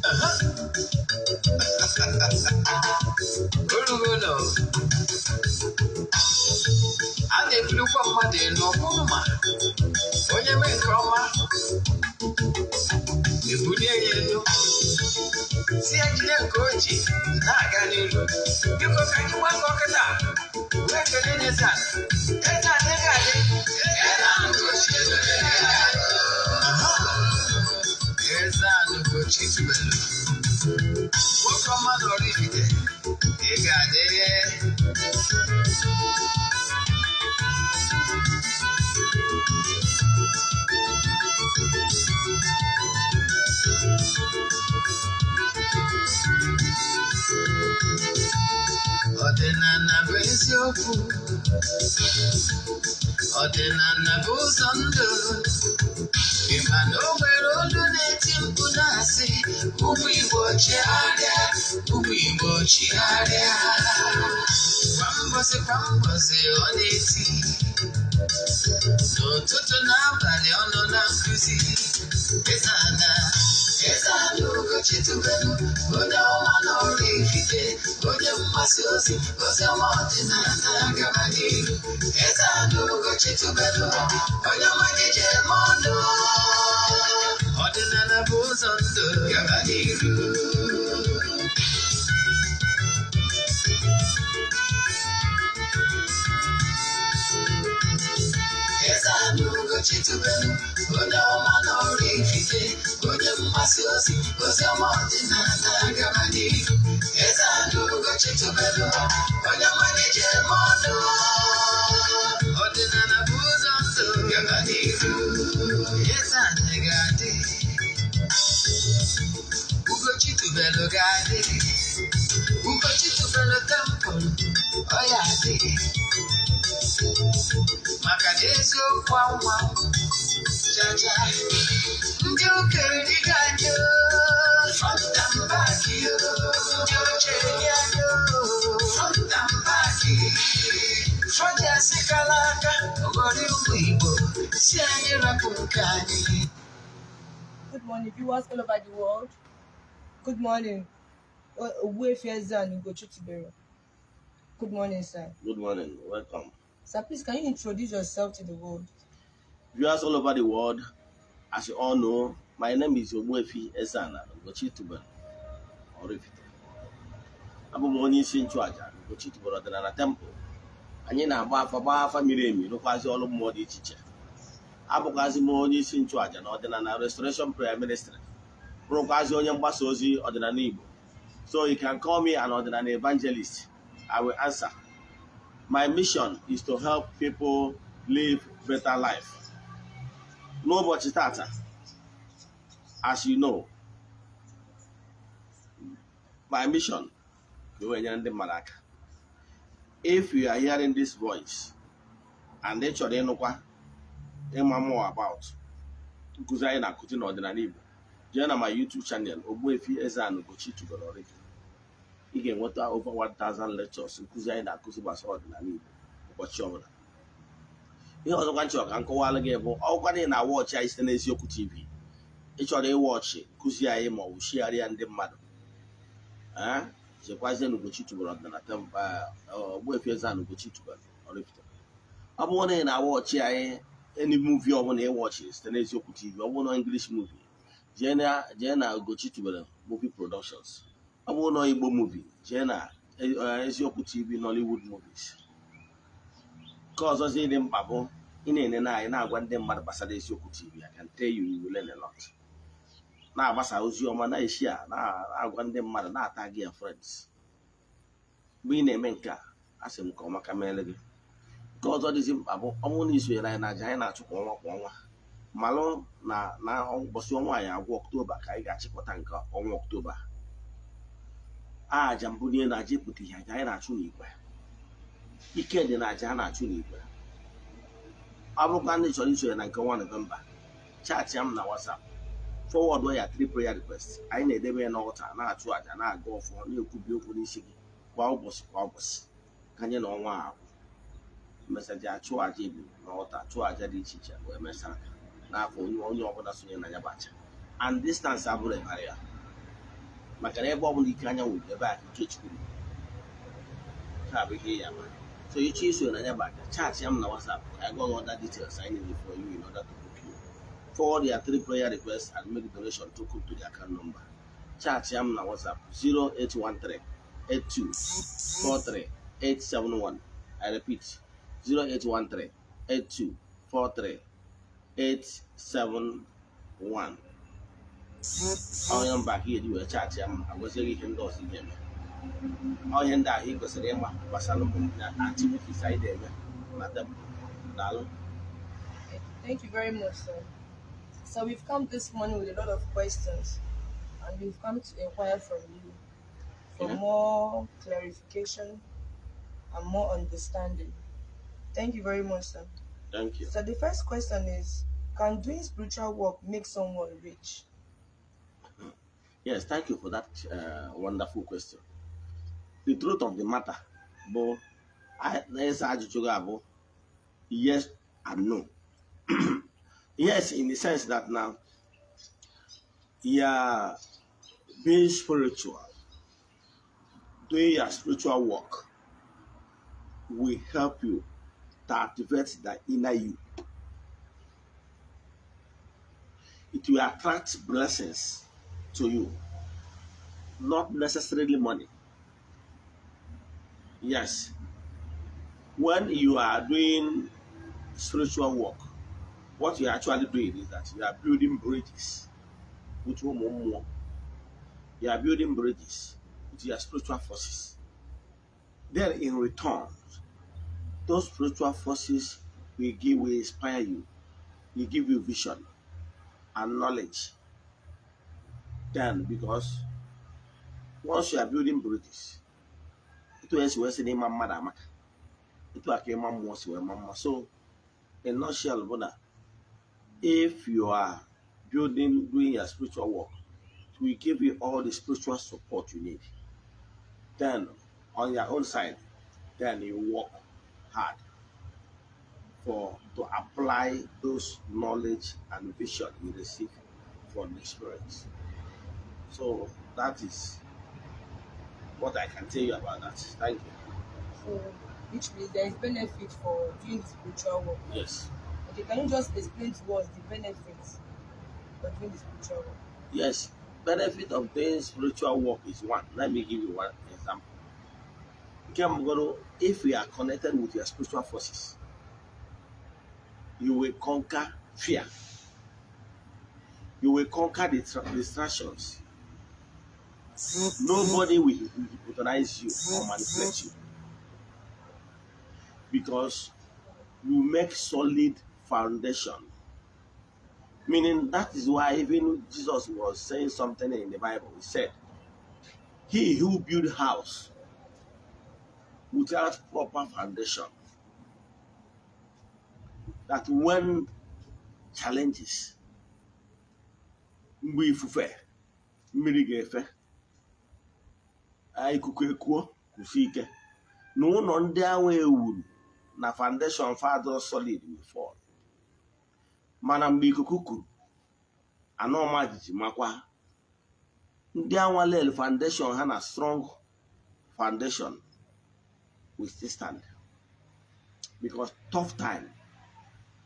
Aha. Orugo a na-ebulukwa mmadụ elu, ọ bụrụ ma onye mee nke ọma, ebulie ya elu, si ya jide nke o ji na-aga n'iru. Biko, ka anyị gbakọ kịta wee kelee Eze Ana. Eze Ana, ego adị. Eze Ana Ugochi. Aha. Eze Ana Ugochi tubelu, nwoke ọma na Oraifite, ị ga-adị. Ọdịnala bụ eziokwu, ọdịnala bụ ụzọ ndụ. Ị ma na o nwere olu na-eti mkpu na-asị, "Ụmụ Igbo, chigharịa, ụmụ Igbo, chigharịa." Kwa mbọsị kwa mbọsị ọ na-eti, n'ụtụtụ n'abalị ọ nọ na nkụzi. Eze Ana, Eze Ana Ugochi tubelu, onye ọma na Oraifite, onye mgbasa ozi ozi ọma ọdịnala, gaba n'iru. Eze Ana Ugochi tubelu, onye ọma gị ji eme ọnụ. Ọdịnala bụ ụzọ ndụ, gaba n'iru. Eze Ana Ugochi tubelu, onye ọma na Oraifite, onye mgbasa ozi ozi ọma ọdịnala, gaba n'iru. Eze Ana Ugochi tubelu, onye ọma gị ji eme ọnụ. Ọdịnala bụ ụzọ ndụ, gaba n'iru. Eze Ana ga-adị, Ugochi tubelu ga-adị, Ugochi tubelu temple ọ ya adị, maka na eziokwu anwa chacha. Ndị okenye dịka anyị, front and back, ndị ochie dị anyị, front and back, fọji kala aka ghọrọ ụmụ Igbo si anyị rapụ nke anyị. Good morning, viewers all over the world. Good morning, Ogbuefi Eze-Ana Ugochi Tubelu. Good morning, sir. Good morning. Welcome. Sir, please, can you introduce yourself to the world? Viewers all over the world, as you all know, my name is Ogbuefi Eze-Ana Ugochi Tubelu Oraifite. Abụ m onye isi nchụaja Ugochi Tubelu Ọdịnala Temple. Anyị na-agba afa, gbaa afa miri emi, rụkwazi ọrụ mmụọ dị iche iche. Abụkwazi m onye isi nchụaja na Ọdịnala Restoration Prayer Ministry. Bụrụkwazi onye mgbasa ozi ọdịnala Igbo. So you can call me an ọdịnala evangelist. I will answer. My mission is to help people live better life. N'ụbọchị tata, as you know, my mission ka wee nyere ndị mmadụ aka. If you are hearing this voice and ị chọrọ ịnụkwa, ịma more about nkụzi anyị na-akụzi n'ọdịnala Igbo, jee na my YouTube channel, Ogbuefi Eze-Ana Ugochi Tubelu Oraifite. Ị ga-enweta over 1000 lectures, nkụzi anyị na-akụzi gbasara ọdịnala Igbo ụbọchị ọbụla. Ihe ọzọkwa m chọrọ ka m kọwalụ gị bụ ọgwụkwa na ị na-awatchị anyị site n'Eziokwu TV, ị chọrọ ịwatchị nkụzi anyị ma ọ bụ share ndị mmadụ, ee, jekwazie n'Ugochi Tubelu Ọdịnala Temple, Ogbuefi Eze-Ana Ugochi Tubelu Oraifite. Ọ bụrụ na ị na-awatchị anyị, any movie ọbụla ịwatchị site n'Eziokwu TV, ọ bụrụ na English movie, jee na Ugochi Tubelu Movie Productions. Ọ bụrụ na Igbo movie, jee na Eziokwu TV Nollywood Movies. Nke ọzọzi dị mkpa bụ ị na-enene anyị, na-agwa ndị mmadụ gbasara Eziokwu TV. I can tell you, you will learn a lot. Na-agbasa ozi ọma, na-eshi a, na-agwa ndị mmadụ, na-ata gị ya friends. Mgbe ị na-eme nke a, asị m ka ọma ka meere gị. Nke ọzọ dịzi mkpa bụ ọ bụrụ na isonyere anyị na aja anyị na-achụ kwa ọnwa kwa ọnwa, malụ na ụbọchị ọnwa anyị agwụ, Ọktoba, ka anyị ga-achịkọta nke ọnwa Ọktoba. Aja mbunye na aja ịpụta ihe, aja anyị na-achụ n'igwe, ike dị na aja a na-achụ n'igwe. Ọ bụrụkwa ndị chọrọ isonye na nke ọnwa Nọvemba, chat m na WhatsApp, forward ya three prayer request. Anyị na-edebe ya n'altar, na-achụ aja, na-aga ọfọ, na-ekwubi okwu n'isi gị kwa ụbọchị kwa ụbọchị, ka anyị na ọnwa ahụ mesaji achụ aja ebu n'altar, chụọ aja dị iche iche, wee mesara n'afọ onye onye ọbụla sonye na ya bụ aja. And distance abụrụ barrier. Maka na ebe ọ bụla ike anyanwụ dị, ebe a ka ike Chukwu dị. Nke a bụ ihe ya ma. So ịchọ iso na ya bụ aja, chat ya m na WhatsApp ka I got other details I need for you in order to book you. Forward your three prayer requests and make donation token to the account number. Chat ya m na WhatsApp 0813 82 43 871. I repeat, 0813 82 43 871. Onye mba ka eji wee chat ya m agwazie gị ihe ndị ọzọ ị ga-eme. Ọ ihe ndị ahụ ị kwesịrị ịma gbasara mbụ na activities anyị na-eme na temple. Daalụ. Thank you very much, sir. So we've come this morning with a lot of questions, and we've come to inquire from you for more clarification and more understanding. Thank you very much, sir. Thank you. So the first question is, can doing spiritual work make someone rich? Yes, thank you for that wonderful question. The truth of the matter bụ na-ese ajụjụ gị abụ yes and no. Yes, in the sense that now you are being spiritual, doing your spiritual work will help you to activate the inner you. It will attract blessings to you, not necessarily money. Yes, when you are doing spiritual work, what you are actually doing is that you are building bridges with ụmụ mmụọ. You are building bridges with your spiritual forces. Then in return, those spiritual forces will inspire you, will give you vision and knowledge. Then because once you are building bridges, etu esi wee sị na ịma mmadụ amaka, etu a ka ịma mmụọ si wee ma mma. So in nutshell bụ na if you are building, doing your spiritual work, it will give you all the spiritual support you need. Then on your own side, then you work hard for to apply those knowledge and vision you receive from the spirits. So that is what I can tell you about that. Thank you. So, which means there is benefit for doing the spiritual work. Yes. Okay, can you just explain to us the benefits for doing the spiritual work? Yes. Benefit of doing spiritual work is one. Let me give you one example. Nke mbụgoro, if you are connected with your spiritual forces, you will conquer fear. You will conquer the distractions. Nobody will hypnotize you or manipulate you because you make solid foundation. Meaning that is why even Jesus was saying something in the Bible. He said, he who build house without proper foundation, that when challenges, mgbe ifufe mmiri ga-efe, ikuku ekuo kwụsị ike, na ụlọ ndị ahụ ewuru na foundation fadọ solid will fall. Mana mgbe ikuku kuru, ana ọma jijiji makwa, ndị anwa lel foundation ha na strong foundation will still stand, because tough time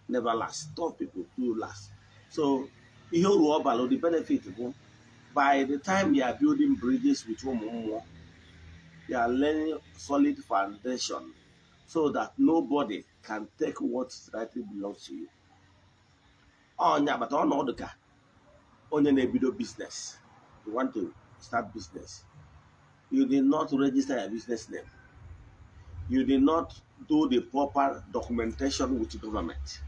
never last, tough people do last. So ihe uru ọ bara, the benefit bụ by the time you are building bridges with ụmụ mmụọ, you are laying solid foundation so that nobody can take what rightly belongs to you. Ọnya agbata ọnọdụ ka onye na-ebido business. You want to start business, you did not register your business name, you did not do the proper documentation with the government,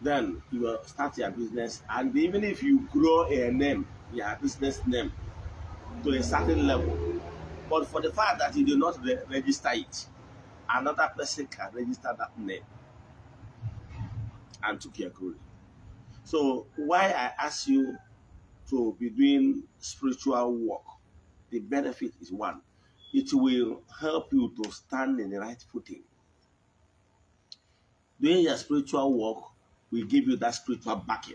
then you will start your business, and even if you grow a name, your business name, to a certain level, but for the fact that you did not register it, another person can register that name and took your glory. So why I ask you to be doing spiritual work, the benefit is one, it will help you to stand in the right footing. Doing your spiritual work will give you that spiritual backing.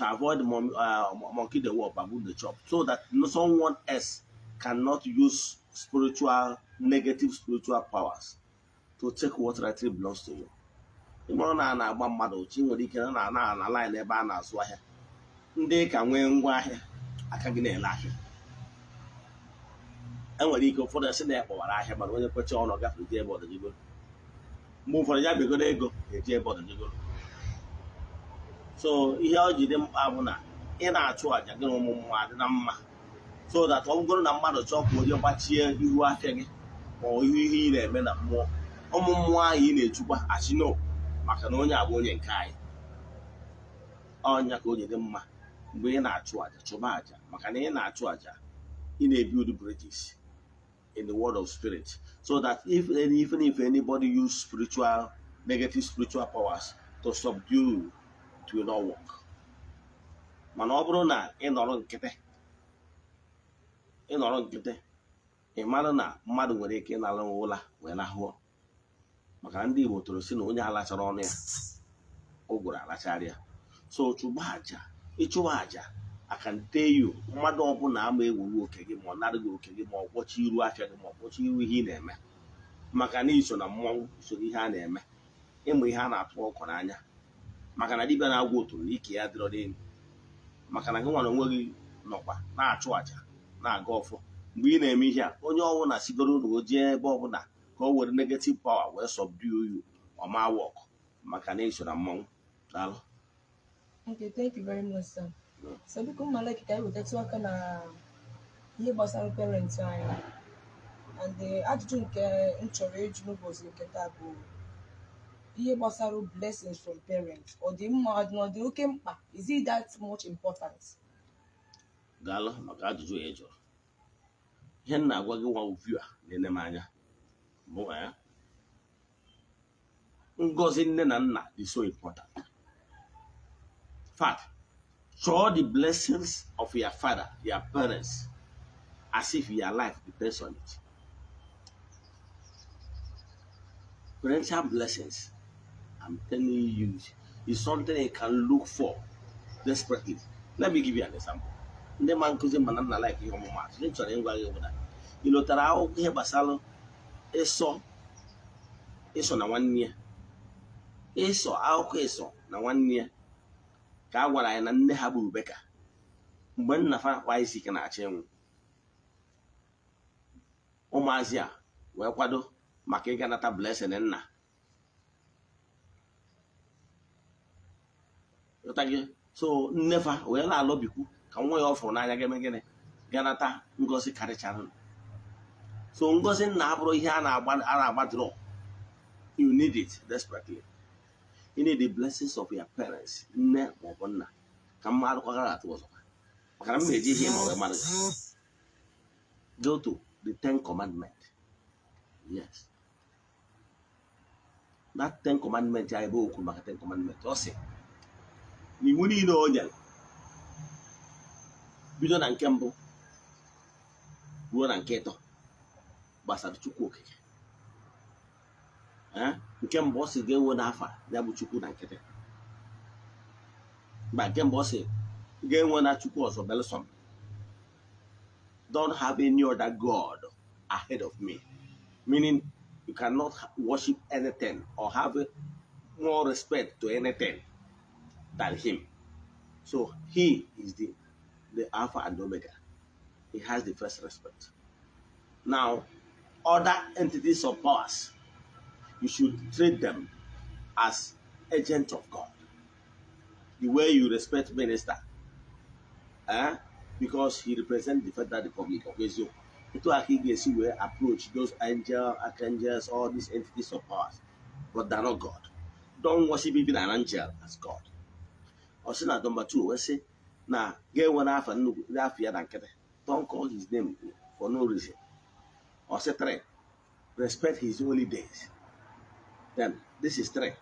To avoid monkey the work, baboon the chop, so that no someone else cannot use spiritual, negative spiritual powers to take what rightly belongs to you. Ị mara na a na-agba mmadụ ụchụ, nwere ike na na na line ebe a na-azụ ahịa, ndị ka nwee ngwa ahịa aka gị na-ele ahịa. Enwere ike ụfọdụ sị na ya kpọwara ahịa, mana onye kwecha ọnụ gafere jee ebe ọdịnihu. Mgbe ụfọdụ ya begoro ego eji ebe ọdịnihu. So ihe ọ ji dị mkpa bụ na ị na-achụ àjà gị na ụmụ mmụọ adị na mma, so that ọ bụgoro na mmadụ chọọ ka onye gbachie ihu afịa gị ma ọ ihu ihe ị na-eme na mmụọ, ụmụ mmụọ ahụ ị na-echukwa achino, maka na onye abụ onye nke anyị. Ọnya ka o ji dị mma mgbe ị na-achụ àjà, chụba àjà, maka na ị na-achụ àjà, ị na-ebuild bridges in the world of spirit, so that if any, even if anybody use spiritual, negative spiritual powers to subdue you, it will not work. Mana ọ bụrụ na ị nọrọ nkịtị, ị nọrọ nkịtị, ị mara na mmadụ nwere ike ịnara ụla wee lahụọ, maka na ndị Igbo toro si na onye alachara ọnụ ya ụgwụrụ alacharịa ya. So chụba àjà. Ịchụba àjà, I can tell you, mmadụ ọbụla ama ewuru oke gị, ma ọ nara gị oke gị, ma ọ kpọchi iru afịa gị, ma ọ kpọchi iru ihe ị na-eme, maka na iso na mmọnwụ, so ihe a na-eme, ịmụ ihe a na-atụ ọkụ n'anya, maka na dibịa na-agwọ otoro na ike ya dịrọ n'elu, maka na gị nwere onwe gị nọkwa na-achụ àjà, na-aga ọfọ. Mgbe ị na-eme ihe a, onye ọbụla sigoro na o jee ebe ọbụla ka o were negative power wee subdue you, ọ ma work, maka na iso na mmọnwụ. Daalụ. Okay, thank you very much, sir. So biko, mma like ka anyị wetatụ aka na ihe gbasara parents anyị, and ajụjụ nke m chọrọ ịjụ n'ụbọchị nke taa bụ ihe gbasara blessings from parents. Ọ dị mma, ọ dị oke mkpa? Is it that much important? Daalụ maka ajụjụ ya ị jụrụ. Ihe m na-agwa gị, nwa viewer na-ene m anya, bụ ngọzi nne na nna dị so important. Fact, chọọ the blessings of your father, your parents, as if your life depends on it. Parental blessings, I'm telling you, is something you can look for desperately. Let me give you an example. Ndị ma nkụzi mana nna like ihe ọmụmatụ ndị chọrọ ịgwa gị bụ na ị lụtara akwụkwọ ihe gbasara Ịsọ, Ịsọ na nwanne ya, Ịsọ, akụkọ Ịsọ na nwanne ya, ka a gwara anyị na nne ha bụ Rebeka, mgbe nna fa kwa Isaac na-achọ ịnwụ, ụmụazị a wee kwado maka ịga nata blessing nna. Ghọta gị? So nnefa wee na-alọbikwu ka nwa ya ọ fụrụ n'anya ga-eme gịnị, ga nata ngozi karịchara. So ngozi nna abụrụ ihe a na-agba draw. You need it desperately. You need the blessings of your parents, nne maọbụ nna. Ka mmadụ kwagara atụ ọzọ, maka na m na-eji ihe ma ọ wee mmadụ go to the Ten Commandment. Yes, that Ten Commandment ya, ebe okwu maka Ten Commandment, ọ sị na iwu niile o nyere, bido na nke mbụ ruo na nke ịtọ, gbasara Chukwu Okike. Nke mbụ, ọ sị ga-ewe n'afa ya bụ Chukwu na nkịtị. Mba, nke mbụ, ọ sị ga-enwe na Chukwu ọzọ belụsọ. Don't have any other god ahead of me, meaning you cannot worship anything or have more respect to anything than him. So he is the Alpha and Omega. He has the first respect. Now, other entities of powers, you should treat them as agents of God, the way you respect minister, eh? Because he represents the Federal Republic of Israel. Etu a ka ị ga-esi wee approach those angel, archangels, all these entities of powers, but they're not God. Don't worship even an angel as God. Ọ sị na number two, wee sị na ga-enwe n'afa nnukwu n'afọ ya na nkịtị. Don't call his name for no reason. Ọ sị three, respect his holy days. Then this is three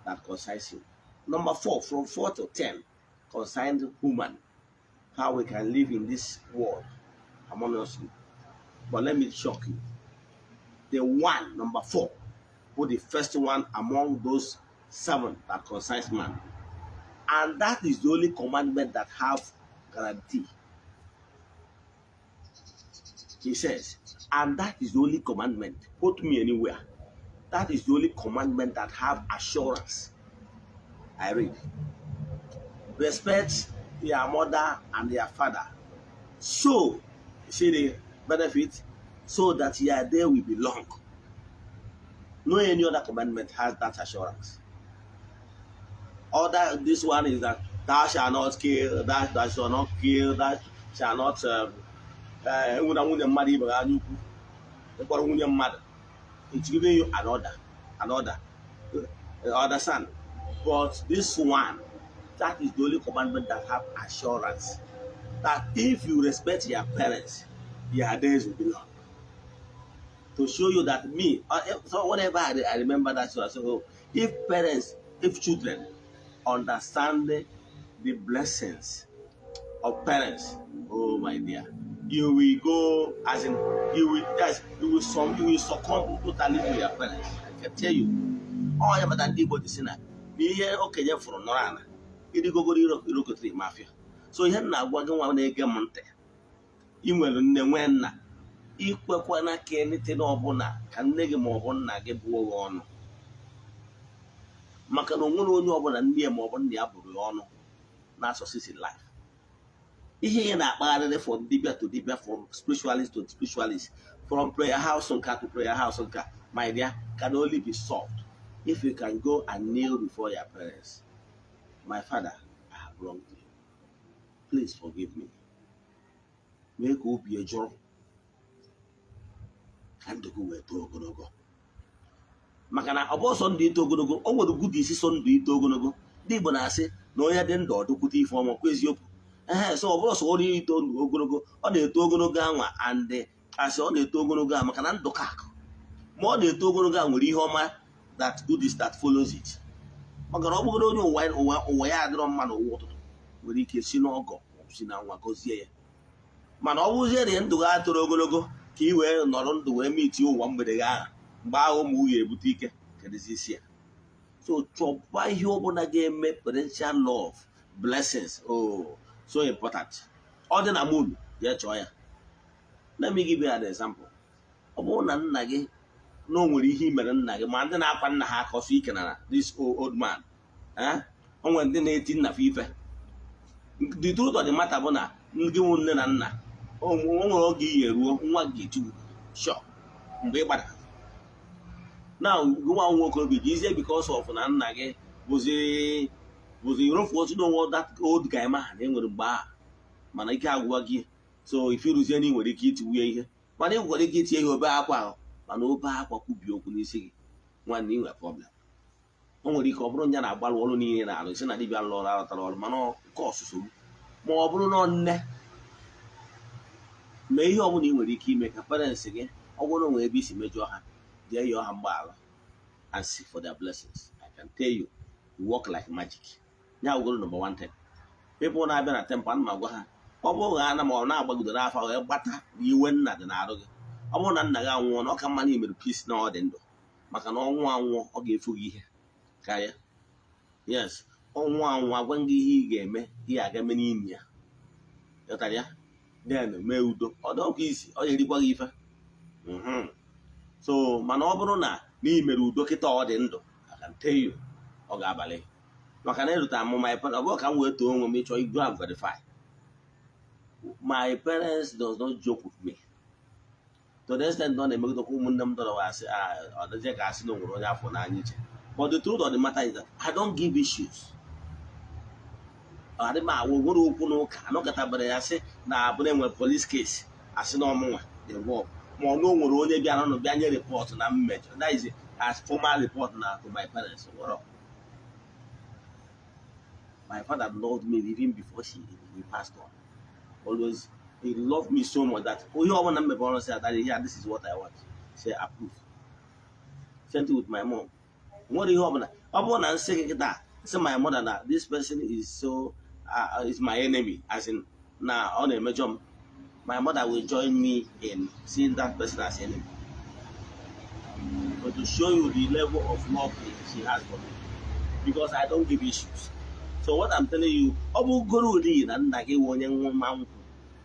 that concerns him. Number four, from 4 to 10, concerns human, how we can live in this world harmoniously. But let me shock you. The one, number four, who the first one among those seven that concerns man. And that is the only commandment that have guarantee. He says, and that is the only commandment. Quote me anywhere. That is the only commandment that have assurance. I read. Respect your mother and your father. So, you see the benefit? So that your day will be long. No any other commandment has that assurance. Other this one is that thou shalt not kill, thou shalt not kill, thou shalt not enwere nwunye mmadụ ibe gị anya ukwu, ịkpọrọ nwunye mmadụ. It's giving you another, understand? But this one, that is the only commandment that have assurance that if you respect your parents, your days will be long. To show you that me, so whenever I remember that, so I say, oh, if parents, if children understand the blessings of parents, oh my dear, you will go as in you will, yes, you will succumb totally to your parents. I can tell you. Ọ ya mata ndị Igbo ji sị na ihe okenye fụrụ nọrọ ala irigogoro irokotere mafia. So ihe m na-agwa gị, nwa na-ege m ntị, ị nwere nne, nwee nna, ikwekwana ka anything ọbụla ka nne gị ma ọ bụ nna gị bụọ gị ọnụ, maka na o nwere onye ọbụla nne ya ma ọ bụ nna ya bụrụ ya ọnụ na success in life. Ihe ị na-akpagharịrị from dibia to dibia, from spiritualist to spiritualist, from prayer house nka to prayer house nka, my dear, can only be solved if you can go and kneel before your parents. "My father, I have wronged you. Please forgive me." Mee ka obi jụrụ ka ndụ gị wee too ogologo, maka na ọ bụ ọsọ ndụ ito ogologo, o nwere ugwu isi so ndụ ito ogologo. Ndị Igbo na-asị na onye dị ndụ ọdụkwute ife ọma kwa eziokwu. Ehe, so ọ bụrụ sọ onye ito ndụ ogologo, ọ na-eto ogologo anwa, and asị ọ na-eto ogologo a maka na ndụ ka akụ, ma ọ na-eto ogologo a nwere ihe ọma, that good is that follows it, maka na ọ bụgoro onye ụwa ya adịrọ mma n'ụwa ụtụtụ, nwere ike si n'ọgọ maọbụ si na nwa gọzie ya. Mana ọ bụzie na ndụ gị atụrụ ogologo ka ị wee nọrọ ndụ wee mitie ụwa mgbede gị ahụ, mgbe ahụ ụmụ nwunye ebute ike, kedụzi isi ya? So chọba ihe ọbụla ga-eme parental love, blessings, oh, so important. Ọ dị na moon ya, chọọ ya. Let me give you an example. Ọ bụrụ na nna gị na o nwere ihe i mere nna gị, ma ndị na-akwa nna ha aka ọsọ ike na this old man, eh? O nwere ndị na-eti nna fa ife. The truth of the matter bụ na ndị nwe nne na nna, o nwere oge iyi eruo, nwa gị ga-etigbu sure mgbe ị gbara na nwa nwoke obi jizie because of na nna gị bụzi rofu otu n'onwe that old guy man e nwere mgbe ahụ, mana ike agwụwa gị. So ife rụzie na ị nwere ike itigbu ya ihe, mana ị nwekwara ike itinye ya obe akwa ahụ, mana obe akwa kwubie okwu n'isi gị, nwanne, ị nwere problem. O nwere ike ọ bụrụ ya na-agbalụ ọrụ niile na-arụ si na dibịa lụrụ ọrụ arụtara ọrụ, mana nke ọsụsụ ma ọ bụrụ na nne mee ihe ọbụla ị nwere ike ime ka parents gị, ọ bụrụ na o nwere ebe isi mejọọ ha, jee yọọ ha mgbaghara and seek for their blessings. I can tell you, you work like magic. Ya wugoro number one thing, people na-abịa na temple, ana m agwa ha, ọ bụrụ ha na ma ọ na-agbagidere afọ wee gbata na iwe nna dị n'arụ gị, ọ bụrụ na nna gị anwụọ, na ọ ka mma na imere peace na ọ dị ndụ, maka na ọnwụ anwụọ, ọ ga-efu gị ihe karịa. Yes, ọnwụ anwụ, agwa gị ihe ị ga-eme, ihe aga eme n'ime ya, ghọtara ya? Then mee udo, ọ dị ọkụ isi, ọ ga-erikwa gị ife. So mana ọ bụrụ na ị mere udo kịta ọ dị ndụ, I can tell you, ọ ga-abalị, maka na erutara m my parents. Ọ bụrụ ka m wee too onwe m ịchọ, go and verify. My parents does not joke with me to the extent na ọ na-emegidekwa ụmụnne m dọrọ asị, ọ dịzie ka asị na o nwere onye afọ n'anya iche. But the truth of the matter is that I don't give issues. Adị m awụ nwere okwu n'ụka anọkọtabara ya sị na abụrụ enwere police case, asị na ọmụnwa dị involved, ma ọ na o nwere onye bịara nụ bịa nye report na mmejọ. That is as formal report na to my parents. Nwere my father loved me even before he passed on. Always he loved me so much that onye ọbụla m mepere ọrụ sị, "Daddy, here, this is what I want," say approve. Same thing with my mom. Nwere ihe ọbụla ọ bụrụ na nsị gị kịta sị my mother na this person is so is my enemy, as in na ọ na-emejọ m, my mother will join me in seeing that person as enemy. But to show you the level of love she has for me, because I don't give issues. So what I'm telling you, ọ bụ goro ori na nna gị wụ onye nwa nkwụ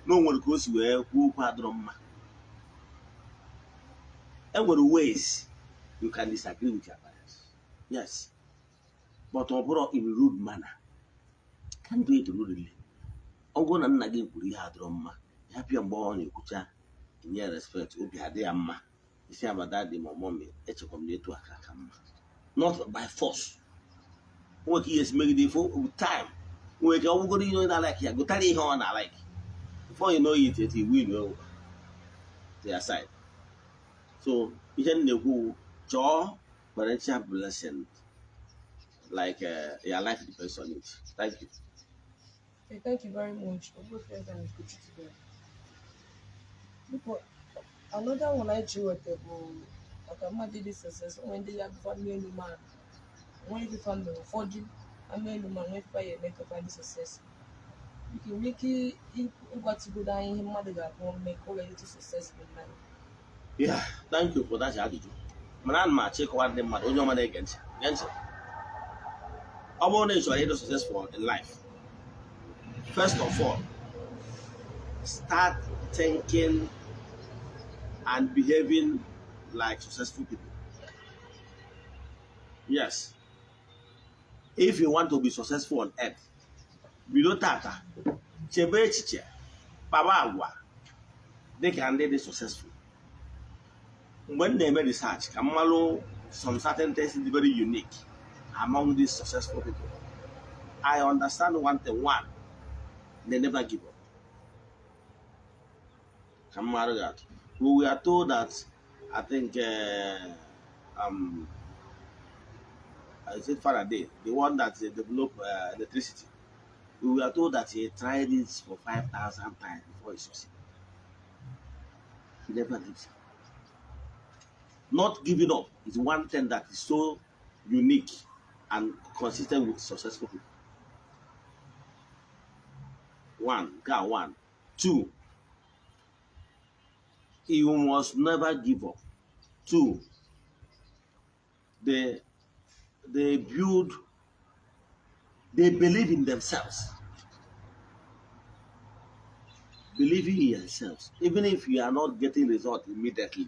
na o nwere ka o si wee kwuo okwu adịrọ mma. E nwere ways you can disagree with your parents, yes, but ọ bụrụ in rude manner. Can do it rudely. Ọ bụrụ na nna gị kwuru ihe adịrọ mma, ya pịa mgbe ọ na-ekwucha, nye respect, obi adị ya mma, isi abada dị ma mommy, echekwa m na etu aka aka mma, not by force. Nwere ka ihe esi megide ifo with time. Nwere ike ọ bụgoro ihe onye na-alike, ya gụtara ihe ọ na-alike. Before you know it, it will go to your side. So ihe m na-ekwu, chọọ parental blessing like your life depends on it. Thank you. Okay, thank you very much. Ogbuefi Eze-Ana Ugochi today. Biko, another one anyị ji weta bụ maka mmadụ ịdị success. Onwe ndị ya bụfa mee elu ma nwee ife mere ụfọdụ ama elu ma nwee ife ya eme ka fa dị successful. Biko, nwere ike ịgwatụgodo anyị ihe mmadụ ga-abụ mee ka o wee dịtụ successful in life? Yeah, thank you for that ajụjụ. Mana ana m achọ ịkọwa ndị mmadụ, onye ọma na-ege ntị, gee ntị. Ọ bụrụ na ị chọrọ ịdị successful in life, first of all, start thinking and behaving like successful people. Yes, if you want to be successful on earth, bido tata chebe echiche, kpawa agwa dịka ndị dị successful. Mgbe m na-eme research ka m malụ some certain things dị very unique among these successful people, I understand one thing. One, they never give up. Ka m marụ gị atụ, we were told that, I think, is it Faraday, the one that developed electricity? We were told that he tried it for 5,000 times before he succeeded. He never gives up. Not giving up is one thing that is so unique and consistent with successful people. One, got one. Two, you must never give up. Two, they build, they believe in themselves. Believing in yourselves, even if you are not getting result immediately,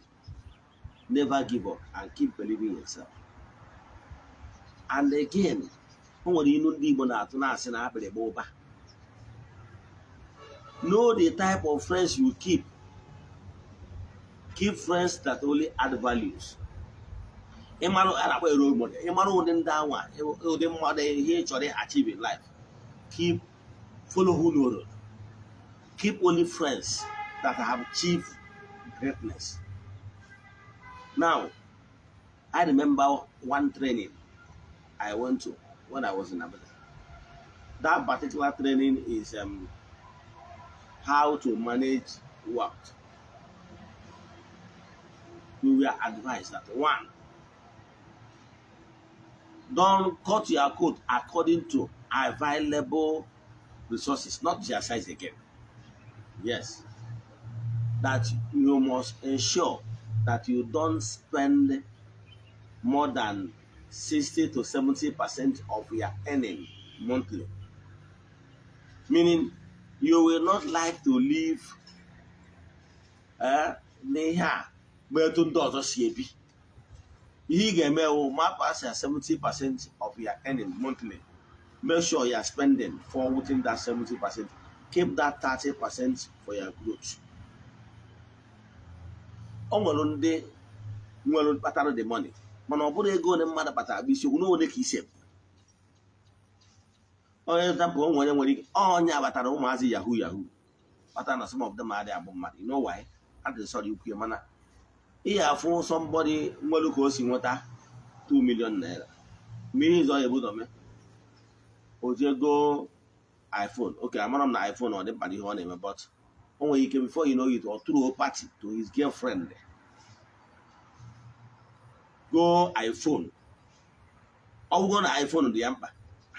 never give up and keep believing in yourself. And again, o nwere ilu ndị Igbo na-atụ na-asị na akpịrị gba ụba. Know the type of friends you keep. Keep friends that only add values. Ịmarụ a na-akpọ role model, ịmarụ ụdị ndị anwa, ụdị mmadụ ihe ị chọrọ achieve in life, keep follow who know road. Keep only friends that have achieved greatness. Now, I remember one training I went to when I was in Abuja. That particular training is how to manage wealth. We were advised that one, don't cut your coat according to available resources, not their size again. Yes, that you must ensure that you don't spend more than 60 to 70% of your earning monthly. Meaning, you will not like to live n'ihe a bụ etu ndị ọzọ si ebi. Ihe ị ga-eme wụ ma pass ya 70% of your earning monthly. Make sure you are spending for within that 70%. Keep that 30% for your growth. O nwere ndị nwere kpatara the money, mana ọ bụrụ ego ole mmadụ kpatara bụ isiokwu, na ole ka isi ebu. Onye example, o nwere nwere ike onye abatara ụmụazị yahoo yahoo kpatara na some of them adịghị agbụ mmadụ. You know why? Adị sorry ikwu ya, mana ihe afụ somebody nwere ka o si nweta 2 million naira, mgbe ihe ịzọ ya ebudo mee o jee go iPhone. Okay, amara m na iPhone ọ dị mkpa n'ihe ọ na-eme, but o nwere ike before you know it, ọ throw party to his girlfriend, go iPhone. Ọ bụgo na iPhone dị ya mkpa,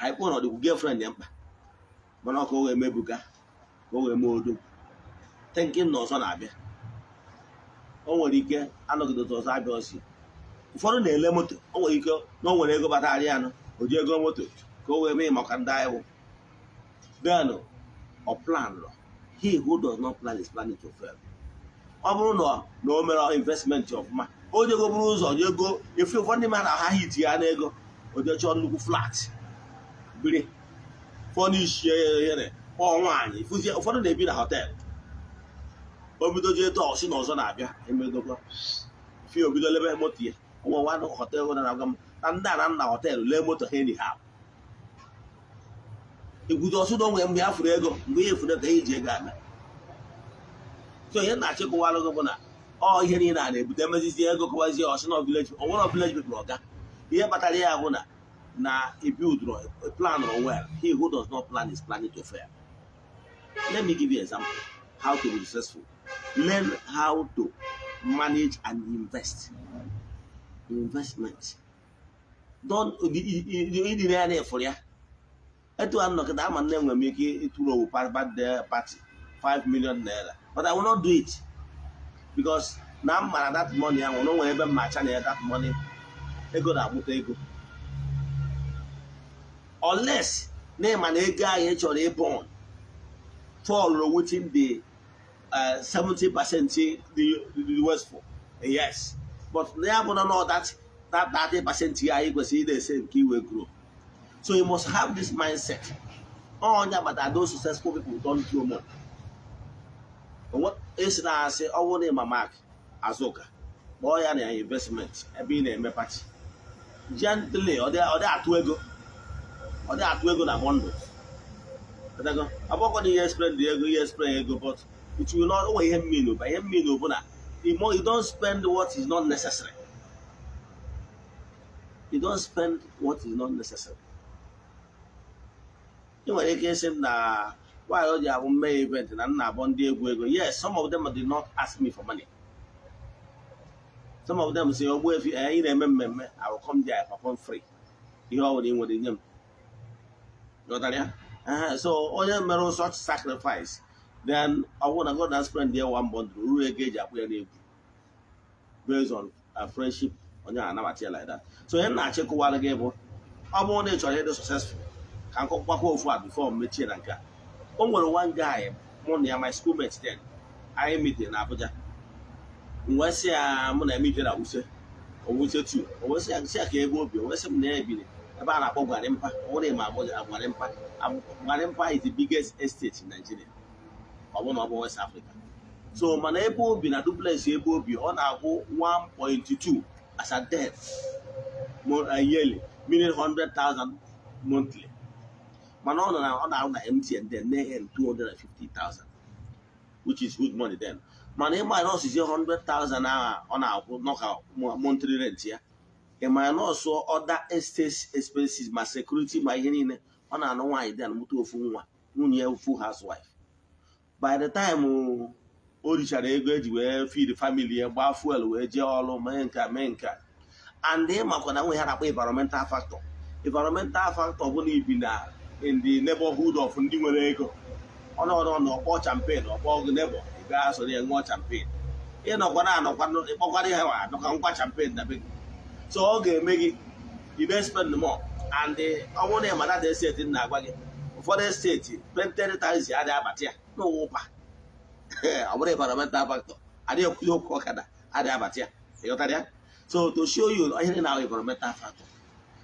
iPhone ọ dịkwu girlfriend ya mkpa, mana ọ ka o wee mebuga, ka o wee mee odogwu, thinking na ọzọ na-abịa. O nwere ike anọgide otu ọzọ abịa osi. Ụfọdụ na-ele moto. O nwere ike na o nwere ego batara ya nụ, o ji ego moto ka Ka o wee mee maka ndị anyị wụ. Then ọ plan, he who does not plan is planning to fail. Ọ bụrụ na o mere investment ọfụma, o jego buru ụzọ jego efu. Ụfọdụ ndị mmadụ ha hit ya n'ego, o jee chọọ nnukwu flat biri, furnish ihere, kpọọ nwaanyị fụzie. Ụfọdụ na-ebi na hotel. O bido jee tọọ si na ọzọ na-abịa emedokwa fi, obido lebe moto ya. Ụmụ nwa hotel na-agwa m na ndị a na nna hotel lee moto ha anyhow. Ekwudo ọsụ na onwe mgbe ya furu ego, mgbe ya efuru ka ya ji ego ame. So ihe na-achịkọwalụ gị bụ na ọ ihe niile a na-ebute emezizi ego kọwazie ọsị na village, onwere village people ọga. Ihe kpatara ya bụ na build plan well. He who does not plan is planning to fail. Let me give you example how to be successful. Learn how to manage and invest. Investment, don't ịdị ya na-efuru ya. Etu a nnọkịta ama nne, enwere m ike ịtụrụ owu birthday party 5 million naira, but I will not do it because na m mara that money ahụ na o nwere ebe m ma acha na ya. That money, ego na-amụta ego, unless na ịma na ego ahụ ị chọrọ ịbọn fall within the 70% the wasteful, yes, but na ya bụ na no that 30% ya anyị kwesịrị ị na-ese nke iwe grow. So you must have this mindset. Onye agbata those successful people don't throw money. Esi na-asị ọ bụrụ na ịma Mark Azụka, kpọọ ya na investment ebe ị na-eme party gently. Ọ dị atụ ego, ọ dị atụ ego na bundles. Ọ bụkwa na ihe spend ego, ihe spend ego, but it will not onwe ihe mmiri bụ ihe mmiri bụ na you don't spend what is not necessary. You don't spend what is not necessary. Ị nwere ike ịsị m na why o ji abụ mme event na nna abụ ndị egwu ego. Yes, some of them did not ask me for money. Some of them say, "Ogbuefi, ị na-eme mmemme, I will come there, I perform free. Ihe ọ bụla ị nwere, nye m." Ghọtara ya? So onye mere such sacrifice, then ọ bụrụ na God na spend there one bundle ruo ego eji akwụ ya n'egwu based on a friendship, onye anabata ya like that. So ihe m na-achịkọwara gị bụ, ọ bụrụ na ị chọrọ ịdị successful, ka nkọkwakwa ofu a before m mechie na nke a. O nwere one guy mụ na ya, my schoolmate then, anyị meeting na Abuja. M wee sị ya, mụ na emite na Wuse, Owuse 2. O wee sị ya ka ebe obi, o wee sị m na ya ebiri ebe a na-akpọ Gwarimpa. Ọ bụrụ ma Abuja, Gwarimpa, Gwarimpa is the biggest estate in Nigeria, ọ bụ na ọ bụ West Africa. So mana ebe obi na duplex ebe obi, ọ na-akwụ 1.2 as at then yearly, meaning 100,000 monthly. Mana ọ nọ na ọ na-arụ na MTN then, na-earn 250,000, which is good money then. Mana ịma na ọsịzi 100,000 ahụ ọ na-akwụ nọka monthly rent ya, ịma na ọsọ other estate expenses, ma security, ma ihe niile. Ọ na-anụ nwaanyị then, mụta ofu nwa, nwunye ya full housewife. By the time o richara ego eji wee feed family ya, gbaa fuel wee jee ọrụ, mee nka mee nka, and ịmakwa na nwe ha na-akpọ environmental factor. Environmental factor bụ na ibi na in the neighborhood of ndị nwere ego. Ọnọdụ na ọkpọ champagne, ọkpọ gị neighbor, ị gaa soro ya ṅụọ champagne. Ịnọkwa na anọkwa, ịkpọkwara ihe anọkwa nkwa champagne na be gị. So ọ ga-eme gị you may spend more. And ọ bụrụ na ị ma that estate na-agwa gị, ụfọdụ estate painted taxi adịghị abata ya n'ụwa ụpa. Ọ bụrụ environmental factor, adịghị ekwuzi okwu ọkada adịghị abata ya. Ịghọtara ya? So to show you ihe na environmental factor.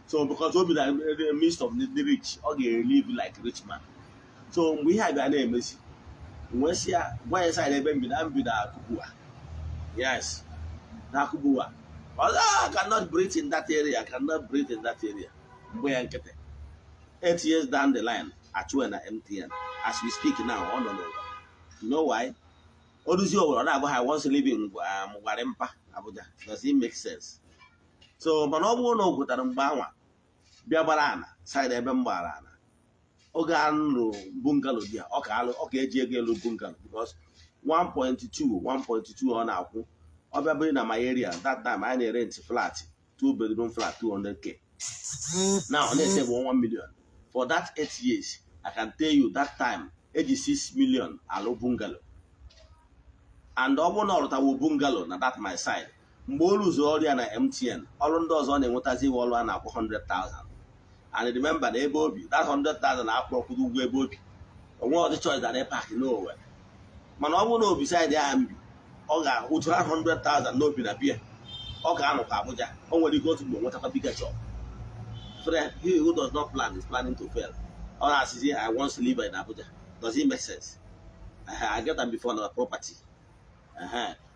So because obi na the midst of the rich, ọ ga-live like rich man. So mgbe ihe a bịa na-emezi, wee sị ya, gwa ya side ebe m bi, na m bi na Kubwa. Yes, na Kubwa. I cannot breathe in that area. I cannot breathe in that area. Mgbe ya nkịtị, 8 years down the line, achụwe na MTN. As we speak now, ọ nọ n'ụwa. You know why? O ruzie Owerri, ọ na-agwa ha once living Gwarimpa, Abuja. Does it make sense? So mana ọ bụrụ na o kwetara mgbe anwa bịa gbara ana side ebe m gbara ana, oge a nrụ bungalow dị ya, ọ ka alụ, ọ ka eji ego elu bungalow, because 1.2 1.2 ọ na-akwụ, ọ bịa bụrụ na my area that time, anyị na-erent flat, two bedroom flat, 200K. Now ọ na-ese bụ 1 million for that 8 years. I can tell you that time eji 6 million alụ bungalow. And ọ bụrụ na ọ rụtawo bungalow na that my side, mgbe o rụzuru ọrụ ya na MTN, ọrụ ndị ọzọ ọ na-enwetazi iwe ọrụ a na-akwụ 100,000. And remember na ebe obi, that 100,000 akwụkwọ ụgwọ ebe obi, onwe ọdị choice than park n'Owerri. Mana ọ bụrụ na obi side ahụ mbi, ọ ga-akwụtụ 100,000 n'obi na bia, ọ ga-anọkwa Abuja. O nwere ike otu mgbe nwetakwa bigger job. So that he who does not plan is planning to fail. Ọ na-asịzi, "I want to live in Abuja." Does it make sense? I get them before na property.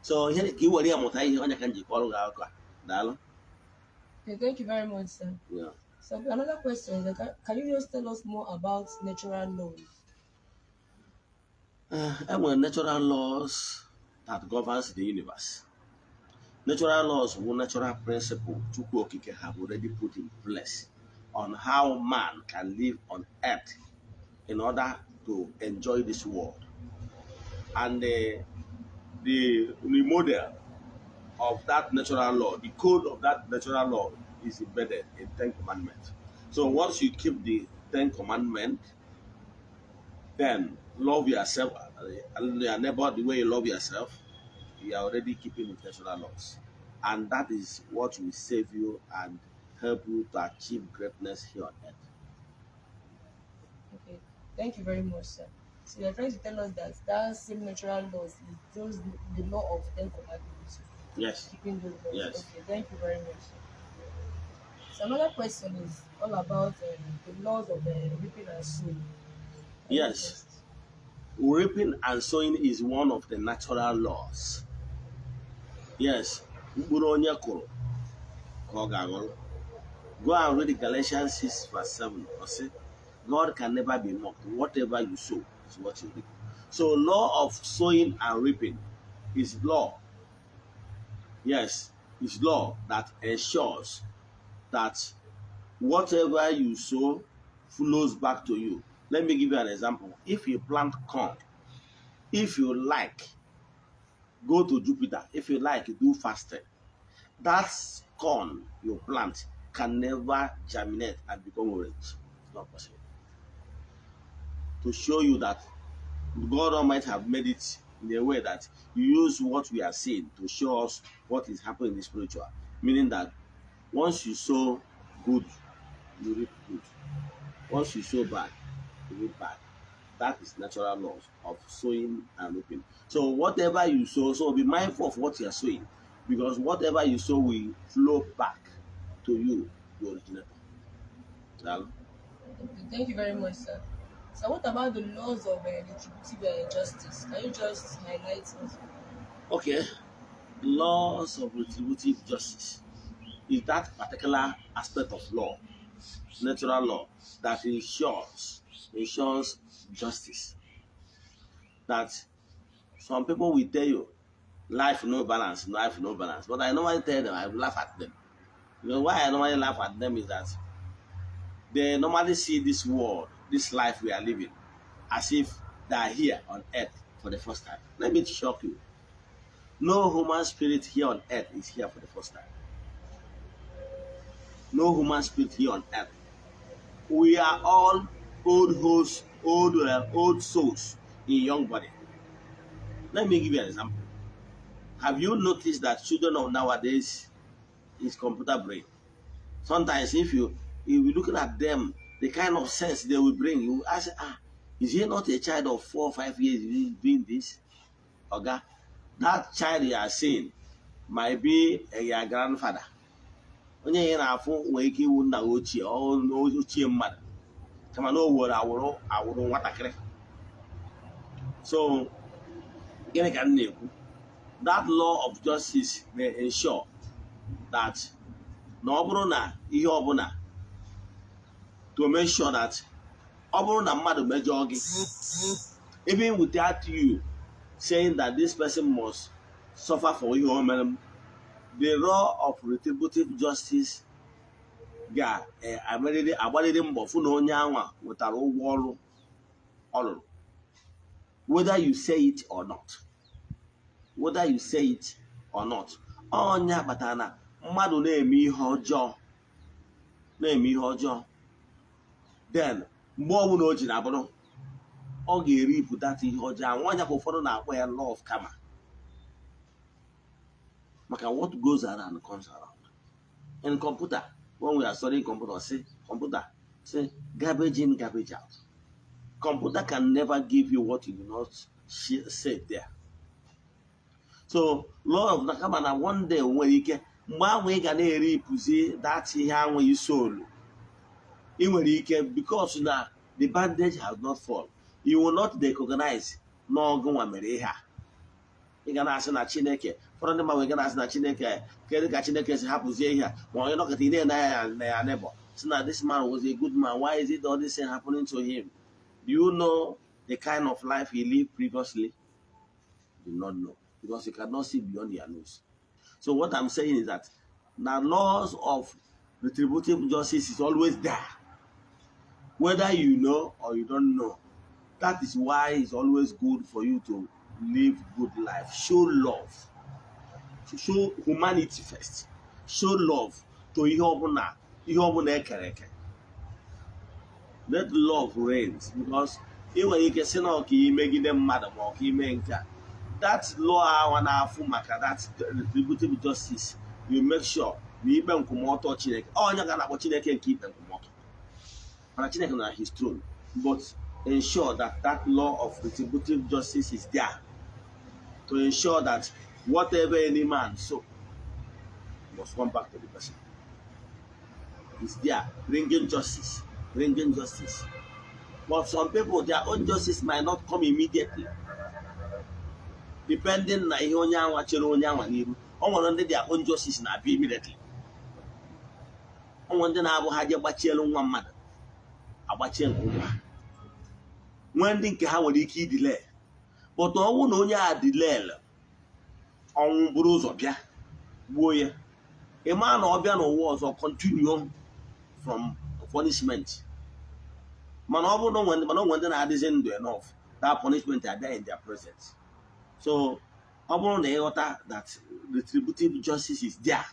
So ihe ka ị were ya mụta ihe, onye ka m ji kọrọ gị akụkọ a. Daalụ. Okay, thank you very much, sir. Yeah. So another question is, can you just tell us more about natural laws? Enwere natural laws that governs the universe. Natural laws bụ natural principle Chukwu Okike have already put in place on how man can live on earth in order to enjoy this world. And the model of that natural law, the code of that natural law, is embedded in Ten Commandments. So once you keep the Ten Commandments, then love yourself and your neighbor the way you love yourself, you are already keeping the natural laws. And that is what will save you and help you to achieve greatness here on earth. Okay, thank you very much, sir. So you're trying to tell us that that same natural laws is those the law of Ten Commandments. Yes. Keeping those laws. Yes. Okay, thank you very much. So another question is all about the laws of reaping and sowing. Can you Yes. just- Reaping and sowing is one of the natural laws. Yes. Mkpụrụ onye kụrụ ka ọ ga-aghọrọ. Go and read Galatians 6 verse 7. Ọ sị, God can never be mocked. Whatever you sow is what you reap. So law of sowing and reaping is law. Yes, is law that ensures that whatever you sow flows back to you. Let me give you an example. If you plant corn, if you like, go to Jupiter. If you like, do fasting. That corn you plant can never germinate and become orange. It's not possible. To show you that God Almighty have made it in a way that you use what we are seeing to show us what is happening in the spiritual. Meaning that once you sow good, you reap good. Once you sow bad, you reap bad. That is natural laws of sowing and reaping. So whatever you sow, so be mindful of what you are sowing, because whatever you sow will flow back to you, the originator. Daalụ. Okay, thank you very much, sir. So what about the laws of retributive justice? Can you just highlight us? Okay, laws of retributive justice is that particular aspect of law, natural law, that ensures justice. That some people will tell you, "Life no balance, life no balance." But I normally tell them, I laugh at them. You know why I normally laugh at them is that they normally see this world, this life we are living, as if they are here on earth for the first time. Let me shock you. No human spirit here on earth is here for the first time. No human spirit here on earth. We are all old hosts, old souls in young body. Let me give you an example. Have you noticed that children of nowadays is computer brain? Sometimes if you looking at them, the kind of sense they will bring, you ask, "Ah, is he not a child of 4 or 5 years doing this?" Okay, that child you are seeing might be your grandfather. Onye ị na-afụ nwere ike iwu nna gị ochie, ọ ochie mmadụ, kama na o were awụrụ awụrụ nwatakịrị. So gịnị ka m na-ekwu? That law of justice may ensure that na ọ bụrụ na ihe ọbụla, to make sure that ọ bụrụ na mmadụ mejọọ gị, even without you saying that this person must suffer for ihe o mere m, the law of retributive justice ga-amerịrị agbarịrị mbọ fụ na onye anwa nwetara ụgwọ ọrụ ọ rụrụ, whether you say it or not, whether you say it or not. Ọnya kpatara na mmadụ na-eme ihe ọjọọ, na-eme ihe ọjọọ, then mgbe ọbụla o ji na abụrụ ọ ga-eripụta ihe ọjọọ ahụ. Ọnya ka ụfọdụ na-akpọ ya law of karma, maka what goes around comes around. In computer, when we are studying computer, say computer Say garbage in, garbage out. Computer can never give you what you do not save there. So law of kama na one day nwere ike mgbe ahụ ị ga na-eripụzi that ihe ahụ isolu ị nwere ike, because na the bandage has not fall, you will not recognize na ọgụnwa mere ihe a. Ị ga na-asị na Chineke, ụfọdụ ndị mmadụ ga na-asị na Chineke, kedu ka Chineke si hapụzie ihe a? Ma onye nọkọta ị na-ene anya na ya neighbor, si na this man was a good man, why is it all this thing happening to him? Do you know the kind of life he lived previously? You do not know, because you cannot see beyond your nose. So what I'm saying is that the laws of retributive justice is always there, whether you know or you don't know. That is why it's always good for you to live good life, show love, show humanity first, show love to ihe ọbụla, ihe ọbụla ekere eke. Let love reign, because ị nwere ike si na ọka imegide mmadụ ma ọka ime nke a, that law ahụ na-afụ maka that retributive justice, you make sure na ikpe nkwụmọtọ Chineke, onye ga na-akpọ Chineke nke ikpe nkwụmọtọ, mana Chineke nọ na his throne, but ensure that that law of retributive justice is there to ensure that whatever any man sow must come back to the person. It's there, bringing justice, bringing justice. But some people, their own justice might not come immediately, depending na ihe onye anwa chere onye anwa n'iru. O nwere ndị their own justice na-abịa immediately. O nwere ndị na-abụ ha je gbachielu nwa mmadụ, agbachie nke ụmụ ha. Nwee ndị nke ha nwere ike idile, but ọnwụ na onye a dilel, ọnwụ buru ụzọ bịa gbuo ya, ị maa na ọ bịa n'ụwa ọzọ, continue from punishment. Mana ọ bụrụ na o nwere, mana o nwere ndị na-adịzi ndụ enough, that punishment abịa in their presence. So ọ bụrụ na ịghọta that retributive justice is there,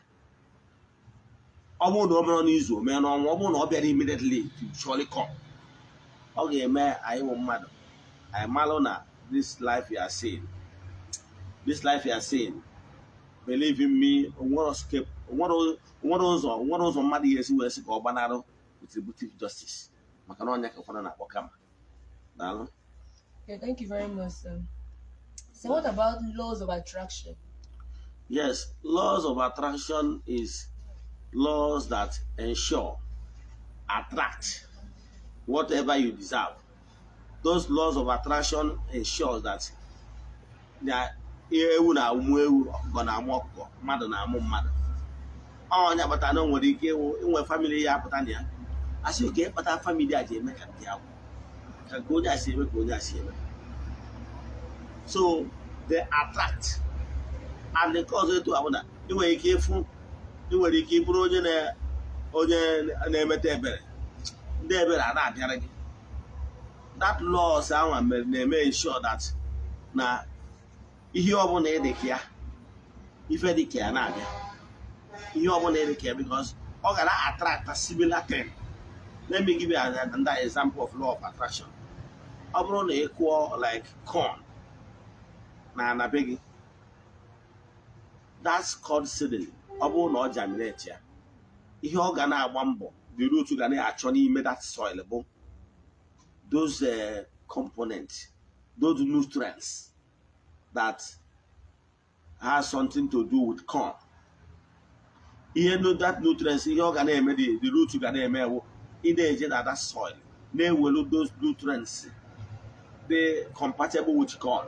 ọ bụrụ na o mere n'izu, o mee n'ọnwa, ọ bụrụ na ọ bịara immediately, it will surely come. Ọ ga-eme anyị bụ mmadụ, anyị malụ na this life you are seeing, this life you are seeing, believe in me, onwere escape, onwere ụzọ, onwere ụzọ mmadụ ga-esi wee sị ka ọ gbanarị retributive justice, maka na ọnya ka ụfọdụ na-akpọ kama. Daalụ. Okay, thank you very much, sir. So what about laws of attraction? Yes, laws of attraction is laws that ensure, attract whatever you deserve. Those laws of attraction ensure that na ewu na-amụ ewu, ọkụkọ na-amụ ọkụkọ, mmadụ na-amụ mmadụ. Ọnya kpatara na o nwere ike inwe family ya apụta na ya asị ka ịkpata family a ji eme ka ndị agwụ, ka nke onye a si eme, ka onye a si eme. So they attract. And nke ọzọ etu ahụ na ị nwere ike ịfụ, ị nwere ike ịbụrụ onye na onye na-emeta ebere, ndị ebere a na-abịara gị. That laws ahụ mere na-eme ensure that na ihe ọbụla ị dị ka ya, ife dị ka ya na-abịa, ihe ọbụla ị dị ka ya, because ọ gara attract a similar thing. Let me give you another example of law of attraction. Ọ bụrụ na ị kụọ like corn na ana be gị, that's called seedling. Ọ bụrụ na ọ germinate ya, ihe ọ ga na-agba mbọ, the root ga na-achọ n'ime that soil bụ those components, those nutrients that has something to do with corn. Ihe no that nutrients, ihe ọ ga na-eme, the root ga na-eme wụ ị na-eje na that soil na-ewelu those nutrients dị compatible with corn.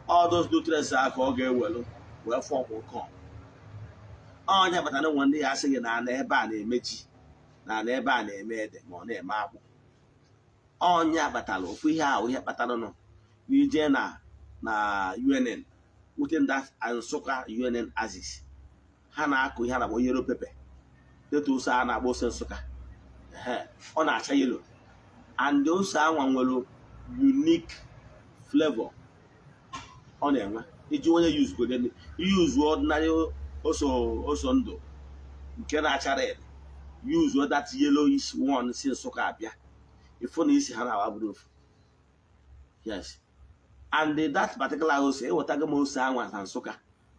All those nutrients a ka ọ ga-ewelu wee form corn. Onye kpatara na nwe ndị ya asị gị na ana ebe a na-eme ji, na ana ebe a na-eme ede, ma ọ na-eme akpụ. Ọnya kpatara ofu ihe ahụ, ihe kpatara nọ n'ije na UNN, within that Nsụka UNN axis, ha na-akụ ihe a na-akpọ yellow pepper, dịka ose a na-akpọ ose Nsụka. Ehe, ọ na-acha yellow, and ose anwa nwere unique flavor ọ na-enwe. Iji onye use use ordinary ose, ose ndụ nke na-acha red, use that yellowish one si Nsụka abịa, ịfụ na isi ha na-awa bụrụ ofu. Yes, and that particular ose, ewetago m ose anwa na Nsụka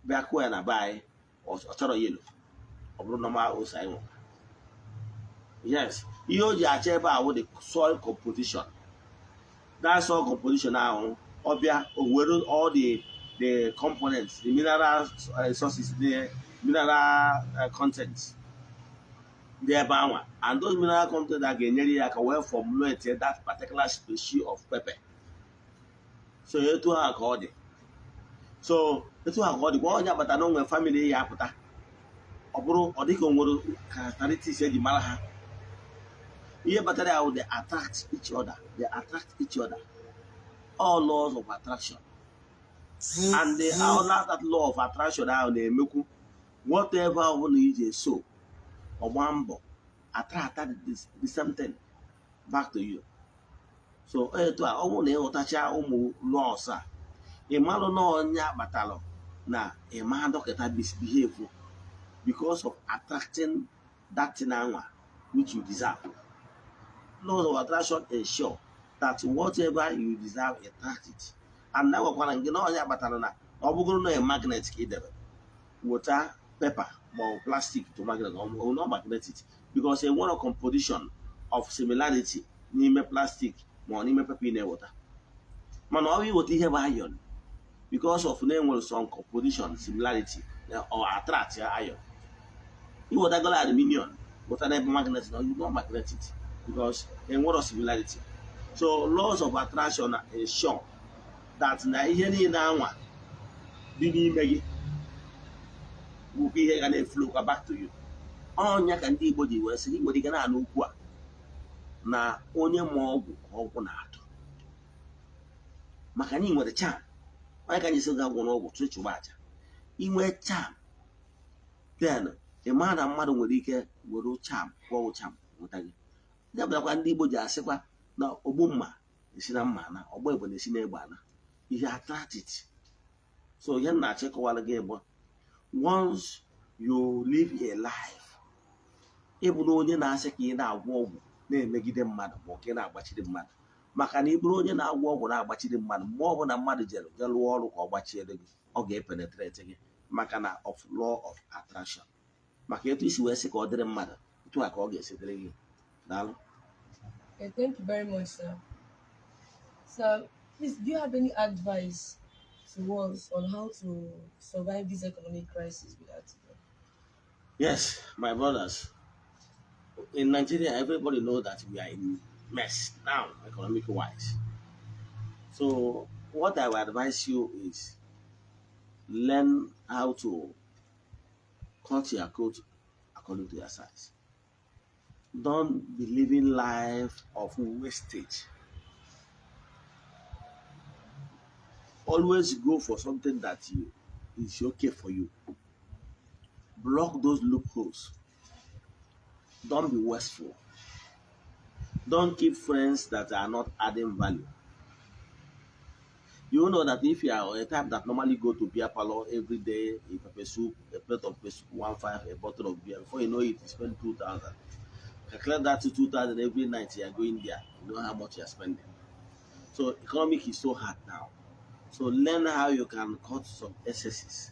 bịa kụọ ya na be anyị, ọ chọrọ yellow, ọ bụrụ normal ose anyị nwere. Yes, Ihe o ji acha ebe a wụ the soil composition. That soil composition ahụ, ọ bịa o were all the components, the mineral sources, the mineral content dị ebe anwa, and those mineral content a ga-enyere ya aka wee formulate that particular species of pepper. So etu ahụ ka ọ dị. So etu ahụ ka ọ dị kwa onye agbata na onwe family ya apụta, ọ bụrụ ọ dịka o nwere characteristics eji mara ha. Ihe kpatara ya bụ they attract each other. They attract each other, all laws of attraction. And the that law of attraction ahụ na-emekwu whatever ọbụla iji eso ọgba mbọ attract the same thing back to you. So etu a, ọ bụrụ na ịghọtacha ụmụ laws a, ị marụ na onye akpatalụ na ịma dọkịta misbehave because of attracting that thing anwa which you deserve. Laws of attraction ensure that whatever you deserve, attract it. And na gwakwara gị na onye kpatara na ọ bụgoro na magnet ka ị debe, weta paper ma ọ bụ plastic to magnet, ọ will not magnet it because e nwere composition of similarity n'ime plastic ma ọ n'ime paper ị na-eweta. Mana ọ bụ iweta ihe bụ iron, because of na enwere some composition similarity or attract ya iron. Iwetagolo aluminium weta n'ebe magnet na, you not magnet it because enwere similarity. So laws of attraction ensure that na ihe niile anwa dị n'ime gị bụkwa ihe ga na-eflow kwa back to you. Ọnya ka ndị Igbo ji wee sị, ị nwere ike na-anụ okwu a na onye ma ọgwụ ka ọgwụ na-atụ, maka na ị nwere charm. Onye ka anyị sị ga gwọrọ ọgwụ tụ chụba aja, inwe charm, then ị maa na mmadụ nwere ike were charm gwọọ charm nweta gị. Ya bụrakwa ndị Igbo ji asịkwa na ogbu mma esi na mma ana, ọgba egbe na-esi n'egbe ana, ihe attract it. So ihe m na-achọ ịkọwara gị bụ, once you live a life ịbụ na onye na-asị ka ị na-agwọ ọgwụ na-emegide mmadụ, ma ọ ka ị na-agbachiri mmadụ, maka na ị bụrụ onye na-agwọ ọgwụ na-agbachiri mmadụ, mgbe ọbụla mmadụ jere jee lụọ ọrụ ka ọ gbachiere gị, ọ ga-epenetrate gị, maka na of law of attraction. Maka etu isi wee sị ka ọ dịrị mmadụ, etu a ka ọ ga-esi dịrị gị. Daalụ. Okay, thank you very much, sir. Sir, please, do you have any advice to us on how to survive this economic crisis we are today? Yes, my brothers. In Nigeria, everybody knows that we are in mess now, economic wise. So, what I would advise you is learn how to cut your coat according to your size. Don't be living life of wastage. Always go for something that you is okay for you. Block those loopholes. Don't be wasteful. Don't keep friends that are not adding value. You know that if you are a type that normally go to beer parlor every day, a pepper soup, a plate of pepper soup, 1,500, a bottle of beer, before you know it, you spend 2,000. Calculate that to 2,000 every night you are going there. You know how much you are spending. So economic is so hard now. So learn how you can cut some excesses.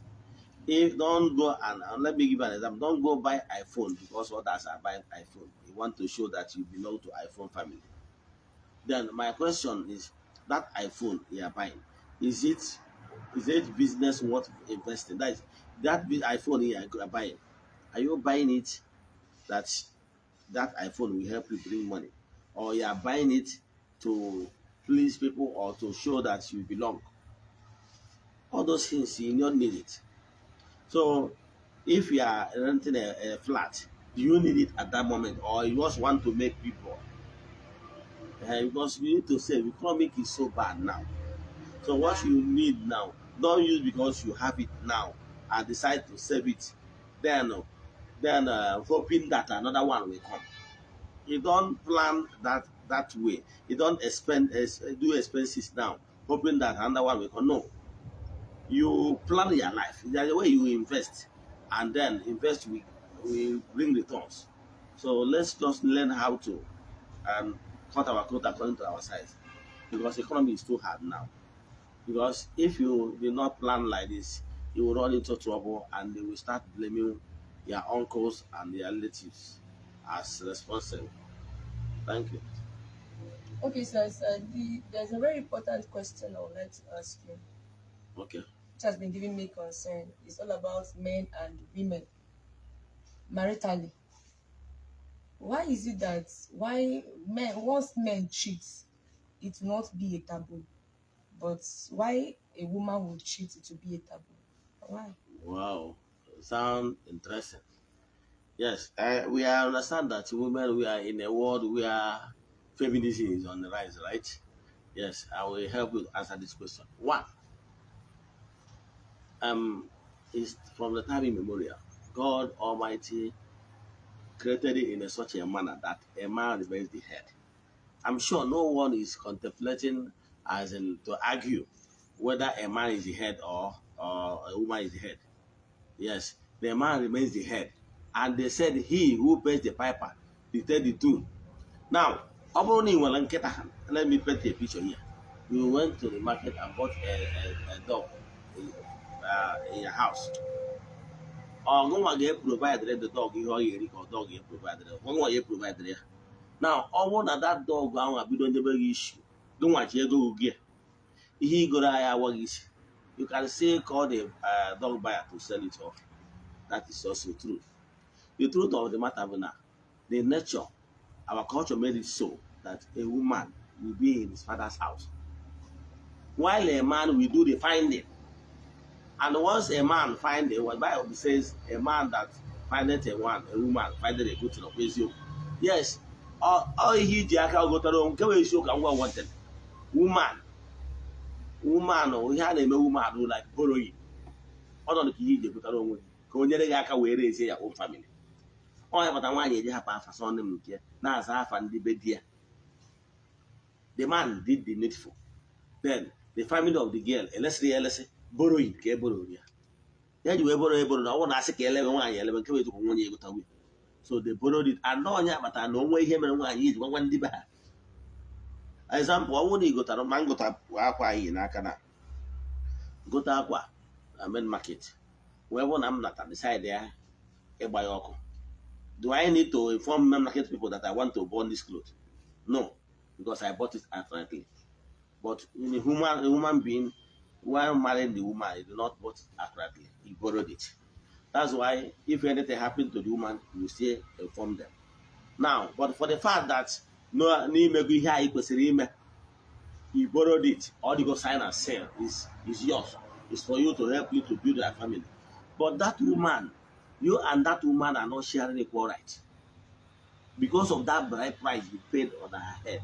If don't go and let me give you an example. Don't go buy iPhone because others are buying iPhone. You want to show that you belong to iPhone family. Then my question is, that iPhone you are buying, is it business worth investing? That is that iPhone you are buying. Are you buying it that that iPhone will help you bring money, or you are buying it to please people or to show that you belong? All those things, you don't need it. So if you are renting a flat, do you need it at that moment, or you just want to make people? Because you need to save. Economic is so bad now. So what you need now, don't use because you have it now and decide to save it. Then hoping that another one will come. You don't plan that way. You don't expend do expenses now, hoping that another one will come. No, you plan your life. There's a way you invest, and then invest will bring returns. So let's just learn how to cut our coat according to our size, because economy is too hard now. Because if you do not plan like this, you will run into trouble, and they will start blaming your uncles and their relatives as responsible. Thank you. Okay, sir, there's a very important question I would like to ask you, which has been giving me concern. It's all about men and women maritally. Why is it that why men once men cheat, it will not be a taboo, but why a woman will cheat, it will be a taboo? Why? Wow. Sound interesting. Yes, we are understand that women, we are in a world where feminism is on the rise, right? Yes, I will help you answer this question. One, um, is from the time immemorial. God Almighty created it in a such a manner that a man remains the head. I'm sure no one is contemplating as in to argue whether a man is the head or a woman is the head. Yes, the man remains the head. And they said he who pays the piper dictate the tune. Now, ọ bụrụ na ị nwere nkịta, let me paint a picture here. You went to the market and bought a dog in your house. Ọ gụnwa ga-eprovide the dog ihe ọ ga-eri ka ọ dog ga-eprovide gụnwa ga-eprovide ya. Now, ọ bụrụ na that dog ahụ abido nyebe gị isi, gụnwa ji ego gị ihe igoro anyị awaghị isi. You can say call the dog buyer to sell it off. That is also true. The truth of the matter bụ na the nature, our culture made it so that a woman will be in his father's house, while a man will do the finding. And once a man find a what Bible says, a man that findeth a woman findeth a good thing of eziokwu. Yes, ọ ihe iji aka gotara onwe nke bụ eziokwu ka ngwa wanted. Woman, woman, ihe a na-eme woman bụ like borrowing. Ọnọdụ ka ihe iji egotara onwe gị ka o nyere gị aka wee rezie ya own family. Ọ ya kpata nwaanyị eji hapụ afa sọ m nke na-aza afa ndị be di ya. The man did the needful. Then the family of the girl elesịrị ya elesị borrowing ka e borrow ya. Ya ji wee borrow e borrow na ọ bụrụ na asị ka elebe nwaanyị elebe nke bụ eziokwu nwunye egotawu ya. So they borrowed it and onye akpatara na onwe ihe mere nwaanyị iji gwagwa ndị be ha. Example, ọ bụrụ na ị gotara ma ngota akwa anyị n'aka na gote akwa na main market wee bụ na m nata decide ya ịgba ya ọkụ. Do I need to inform main market people that I want to burn this cloth? No, because I bought it outrightly. But in a human being, while marrying the woman, he did not bought it outrightly. He borrowed it. That's why if anything happened to the woman, you still inform them. Now, but for the fact that no n'imego ihe anyị kwesịrị ime, you borrowed it, all the go sign and sell is yours. It's for you to help you to build your family. But that woman, you and that woman are not sharing equal right. Because of that bride price you paid on her head.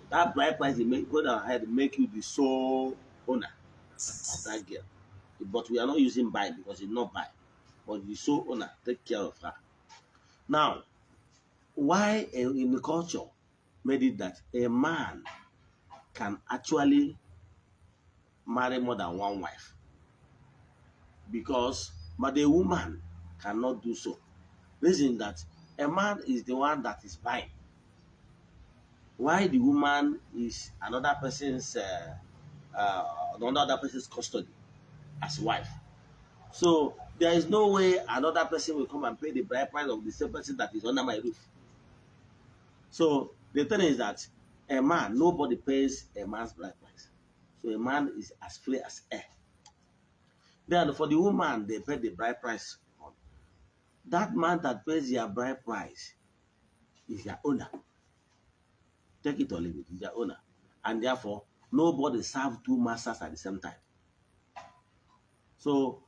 That bride price you make paid on her head make you the sole owner of that girl. But we are not using buy because it's not buy. But the sole owner take care of her. Now, why in the culture made it that a man can actually marry more than one wife? Because, but a woman cannot do so. Reason that a man is the one that is buying. Why the woman is another person's custody as wife. So there is no way another person will come and pay the bride price of the same person that is under my roof. So the thing is that a man, nobody pays a man's bride price. So a man is as free as air. Then for the woman, they pay the bride price on. That man that pays their bride price is their owner. Take it or leave it, is their owner. And therefore, nobody serve two masters at the same time. So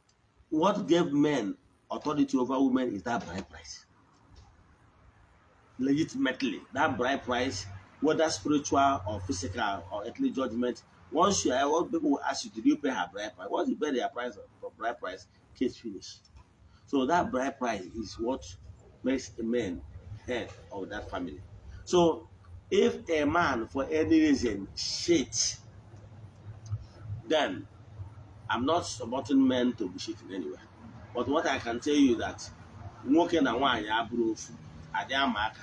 what gave men authority over women is that bride price. Legitimately, that bride price, whether spiritual or physical or earthly judgment, once you are, what people will ask you, did you pay her bride price? Once you pay their price for bride price, case finish. So that bride price is what makes a man head of that family. So if a man for any reason cheats, then I'm not supporting men to be cheating anywhere. But what I can tell you that nwoke na nwaanyị abụrụ ofu adị ama aka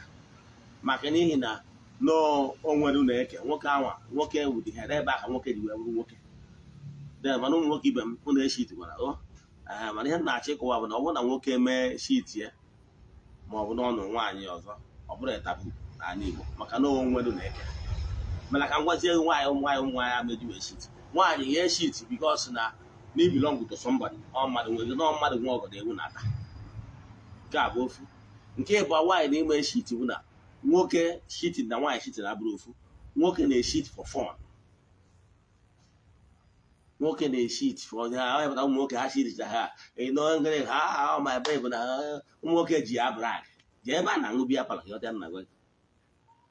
maka n'ihi na no o nwere na-eke nwoke anwa nwoke wudi head ebe a ka nwoke ji wee bụrụ nwoke. Then mana ụmụ nwoke ibe m ụnụ echeat gwara o mana ihe m na-achọ ịkọwa bụ na ọ bụrụ na nwoke mee cheat ya ma ọ bụ na ọ nụ nwaanyị ọzọ Ọ bụrụ taboo n'ala Igbo, maka na onwedu na-eke. Mana ka m gwazie nwaanyị, ụmụ nwaanyị, ụmụ nwaanyị ama eji wee cheat. Nwaanyị ya cheat because na na belong to somebody. Ọ mmadụ nwere na mmadụ nwe ọgọdọ ewu na-ata. Nke a bụ ofu. Nke ịbụọ, nwaanyị na-ime cheat bụ na nwoke cheating na nwaanyị cheating abụrụ ofu. Nwoke na-echeat for fun. Nwoke na-echeat for ha pụta. Ụmụ nwoke ha cheat ha ịnọ ngịrị ha ha ma ebe bụ na ụmụ nwoke ji ya brag jee ebe a na-aṅụ biya parlour ka ịghọta nna gị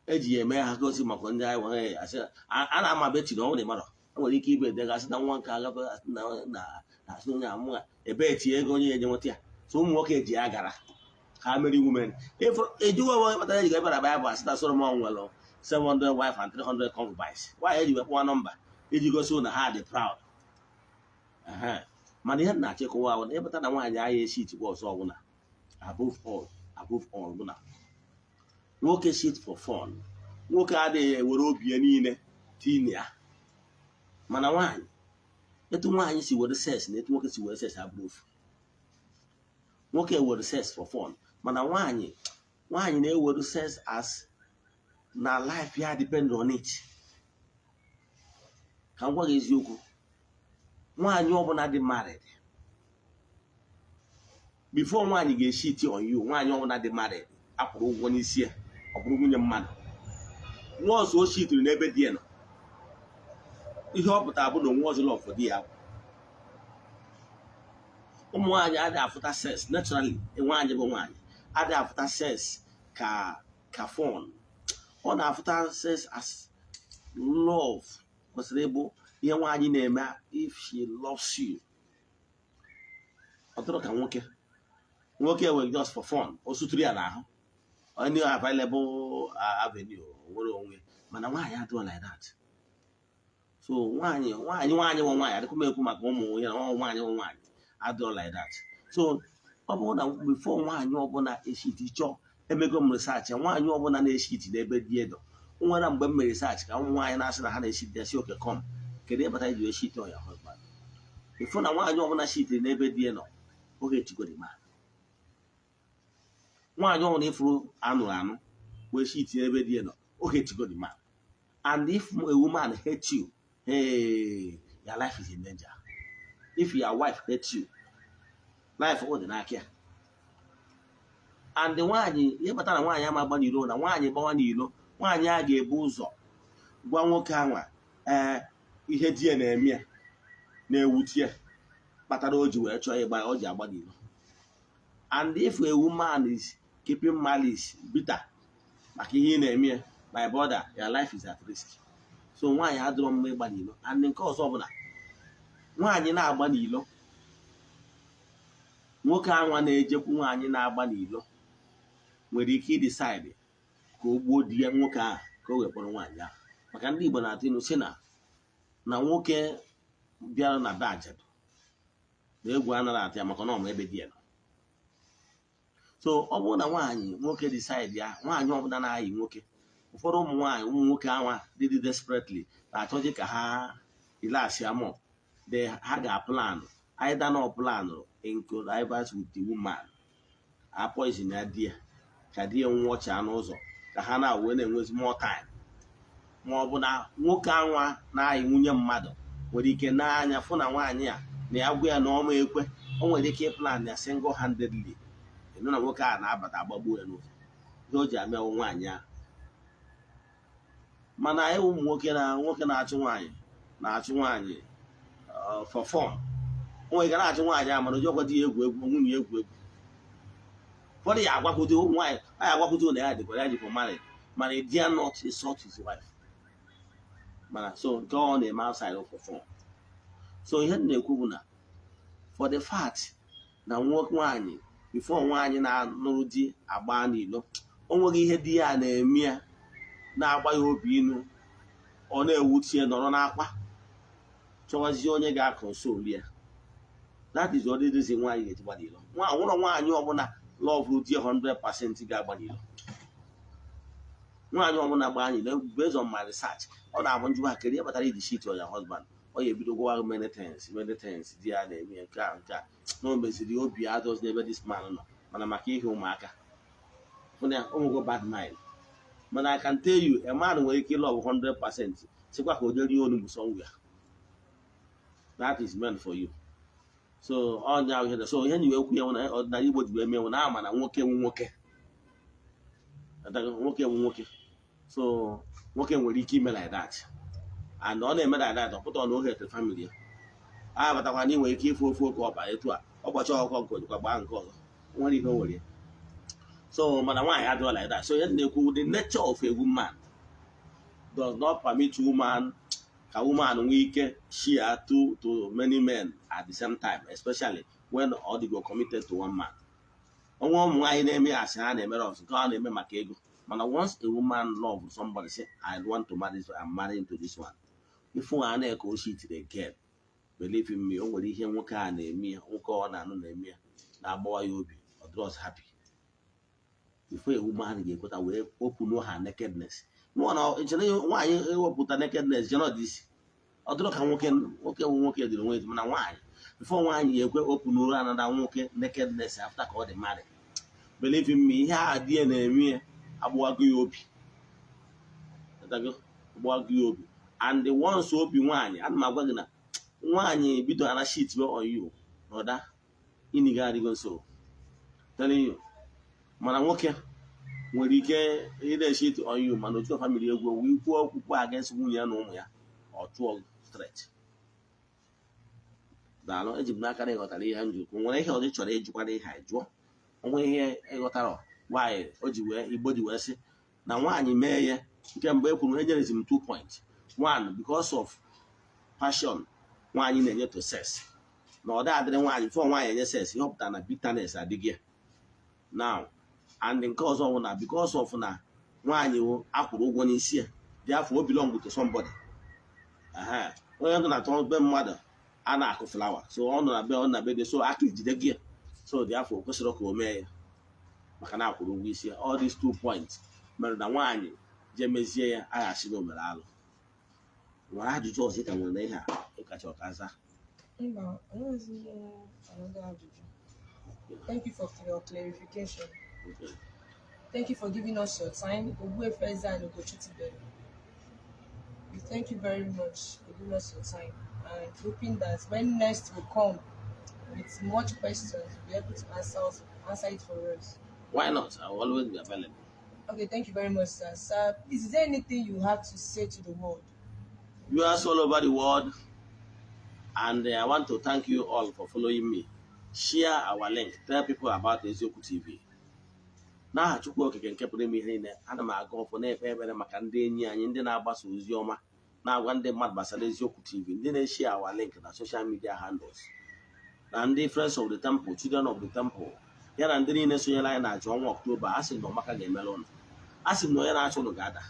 eji ya eme ha gosi maka ndị anyị nwere asị a na-ama beti na ọ nwere mmadụ e nwere ike ibe degasị na nwa nke agafe na na asị onye amụ ebe etinye ego onye ya eje nweta ya. So ụmụ nwoke ji ya gara ha mere women ejighị onwe kpatara eji ebe na Baịbụl asị na Solomon nwere 700 wife and 300 concubines. Nwaanyị eji wekpụwa nọmba iji gosi na ha dị proud. Mana ihe na-achịkọwa ahụ na ịpụta na nwaanyị agha esi itikwa ọzọ ọbụla, above all, above all, bụ na nwoke cheat for fun. Nwoke adịghị ewere obi ya niile tinye ya. Mana nwaanyị, etu nwaanyị si were sex na etu nwoke si were sex abụrụ ofu. Nwoke were sex for fun, mana nwaanyị na-ewere sex as na life ya depend on it. Ka m gwa gị eziokwu, nwaanyị ọbụla dị married, before nwaanyị ga-echeat on you, nwaanyị ọbụla dị married akwụrụ ụgwọ n'isi ya, ọ bụrụ nwunye mmadụ, nwa ọzọ o cheatiri n'ebe di ya nọ, ihe ọ pụtara bụ na onwe ọzọ love di ya. Ụmụ nwaanyị adịghị afụta sex naturally. Nwaanyị bụ nwaanyị adịghị afụta sex ka fun. Ọ na-afụta sex as love. Kwesịrị ịbụ ihe nwaanyị na-eme if she loves you. Ọ dịrọ ka nwoke. Nwoke were just for fun, o suturu ya n'ahụ any available avenue nwere onwe. Mana nwaanyị adịghị like that. So nwaanyị nwe nwaanyị adịkwa m ekwu maka ụmụ ya na nwaanyị nwe nwaanyị adịghị like that. So ọ bụrụ na before nwaanyị ọbụla echeat chọọ, emego m research, nwaanyị ọbụla na-echeat n'ebe di edo nwere. Mgbe m mere research ka ụmụ nwaanyị na-asị na ha na-echeat ya, si okay, come, kedu ịbata iji wee cheat on your husband? Ịfụ na nwaanyị ọbụla cheatiri n'ebe di ya nọ, oge echigoro ma nwaanyị ọbụla ịfụrụ anụrụ anụ wee cheat n'ebe di ya nọ, oge echigoro ma. And if a woman hate you, hey, your life is in danger. If your wife hates you, life ọ dị n'aka ya. And nwaanyị, ihe kpatara nwaanyị ama agba n'ilo na nwaanyị gbawa n'ilo, nwaanyị a ga-ebu ụzọ gwa nwoke anwa ee ihe di ya na-eme ya na-ewute ya kpatara o ji wee chọọ ịgba, o ji agba n'ilo. And if a woman is keeping malice, bitter maka ihe ị na-eme ya, my brother, your life is at risk. So nwaanyị adịrọ mma ịgba n'ilo. And nke ọzọ bụ na nwaanyị na-agba n'ilo, nwoke anwa na-ejekwu nwaanyị na-agba n'ilo nwere ike ịdecide ka o gbuo di ya nwoke ahụ ka o wee kpọrọ nwaanyị ahụ, maka ndị Igbo na-atụ ilu si na nwoke bịara na be ajadu na egwu anaghị atụ ya, maka na ọ ma ebe di ya nọ. So ọ bụrụ na nwaanyị, nwoke decide ya, nwaanyị ọbụla na-ayị nwoke, ụfọdụ ụmụ nwaanyị, ụmụ nwoke anwa dị dị desperately na-achọzi ka ha relax ya more, they ha ga-plan either na plan in connivance with the woman, a poison ya di ya ka di ya nwụọcha n'ụzọ ka ha na-wee na-enwezi more time, ma ọ bụ na nwoke anwa na-ayị nwunye mmadụ nwere ike n'anya fụ na nwaanyị a na ya gwa ya na ọma ekwe, o nwere ike ịplan ya single handedly ịnụ na nwoke a na-abata agbagbuo ya n'ụzọ. Ihe o ji amewo nwaanyị ahụ. Mana anyị ụmụ nwoke na nwoke na-achụ nwaanyị for fun, o nwere ike na-achụ nwaanyị ahụ, mana o jiọkwa di ya egwu egwu, nwunye ya egwu egwu. Ụfọdụ ya agwakwute ụmụ nwaanyị ya agwakwute na ya dịkwa ya jikwa married, mana he dare not insult his wife. Mana so nke ọ na-eme outside for fun. So ihe m na-ekwu bụ na for the fact na nwoke, nwaanyị, before nwaanyị na-anụrụ di agba n'ilo, o nweghị ihe di ya na-eme ya na-agba ya obi inu, ọ na-ewutie nọrọ n'akwa chọwazie onye ga-aconsole ya. That is the only reason nwaanyị ga-eji gba n'ilo. Nwa nwụrọ nwaanyị ọbụla love di 100% ga-agba n'ilo. Nwaanyị ọbụla gbaa n'ilo, based on my research, ọ na-abụ njụ ha, kedu ihe kpatara iji cheat on your husband? Ọ ya ebido gwa many things, many things di ya na-eme, nke a, nke a, na o meziri obi adọzi n'ebe this man nọ, mana maka ihe ụmụaka. Fụna ya, o nwego bad mind. Mana I can tell you, a man nwere ike ịlove 100%, sịkwa ka o jee rie onugbu somewhere. That is meant for you. So ọnya ahụ ihe, so ihe nyi wee kwu ya na ọdịnala Igbo ji wee mee na ama na nwoke nwu nwoke, nwoke nwu nwoke. So nwoke nwere ike ime like that, and ọ na-eme like that, ọ pụta na ohe family ya a batakwa na ị nwere ike ịfụ ofu oke ọba etu a ụbọchị ọkụkọ nke ojikwa gbaa nke ọzọ nwere ihe o nwere. So mana nwaanyị adịrọ like that. So ihe na-ekwu, the nature of a woman does not permit woman ka woman nwee ike share to many men at the same time, especially when ọ dịgo committed to one man. Onwe ụmụ nwaanyị na-eme asị ha na-emere ọzọ nke ọ na-eme maka ego. Mana once a woman love somebody, say, "I want to marry this, I'm marrying to this one," ifu ha na-eke oshi tiri again, believe in me, o nwere ihe nwoke a na-eme ya, nwoke ọ na-anụ na-eme ya, na-agbawa ya obi, ọ dịrọ happy before a woman ga-ekweta wee open her nakedness. Nwaanyị ewepụta nakedness je isi, ọ dịrọ ka nwoke. Nwoke bụ nwoke dịrị onwe, mana nwaanyị, before nwaanyị ga-ekwe open another nwoke nakedness after ka ọ dị married, believe in me, ihe a di ya na-eme ya agbụwago ya obi, agbụwago ya obi. And the once obi nwaanyị, ana m agwa gị na nwaanyị bido ana cheat on you, brother, ịnị adịgo nso, telling you. Mana nwoke nwere ike ị cheat on you, mana otu family egwu wee kwuo okwukwu against nwunye ya na ụmụ ya, ọ chụọ straight. Daalụ. Eji m n'aka na ịghọtara ihe m jụrụ. Nwere ihe ọzọ ị chọrọ ịjụkwara ihe a jụọ onwe ihe ịghọtara nwaanyị o ji wee Igbo ji wee sị na nwaanyị mee ya. Nke mbụ e kwuru, enyerezi m two point. One, because of passion nwaanyị na-enye to sex, na ọ adịrị nwaanyị fọ nwaanyị enye sex, ihe ọ pụtara na bitterness adịghị ya now. And nke ọzọ bụ na because of na nwaanyị wụ akwụrụ ụgwọ n'isi ya, therefore o belong to somebody. Onye nọ na be mmadụ a na-akụ flower, so ọ nọ na be, ọ na be dị, so aka ejide gị ya, so therefore o kwesịrị ka o mee ya maka na akwụrụ ụgwọ isi ya. All these two points mere na nwaanyị jee mezie ya, aghasị na o mere alụ. Nwere ajụjụ ọzọ ị ka nwere na ihe a ịkacha ọka za? Mba, enweghịzi m another ajụjụ. Thank you for your clarification. Okay. Thank you for giving us your time. Ogbuefi Eze-Ana Ugochi. We thank you very much for giving us your time and hoping that when next we come with much questions, you'll be able to answer it for us. Why not? I will always be available. Okay, thank you very much, sir. Sir, please, is there anything you have to say to the world? Viewers all over the world, and I want to thank you all for following me. Share our link. Tell people about Eziokwu TV. N'aha Chukwu Okike nke pụrụ ime ihe niile, ana m aga ọfọ na-ekpe ekpere maka ndị enyi anyị, ndị na-agbasa ozi ọma, na-agwa ndị mmadụ gbasara Eziokwu TV, ndị na-eshare our link na social media handles, na ndị Friends of the Temple, Children of the Temple, ya na ndị niile sonyere anyị na aja ọnwa Ọktoba. A sị na ọmaka ga-emere ụnụ. A sị m na onye na-achụ ụnụ ga-ada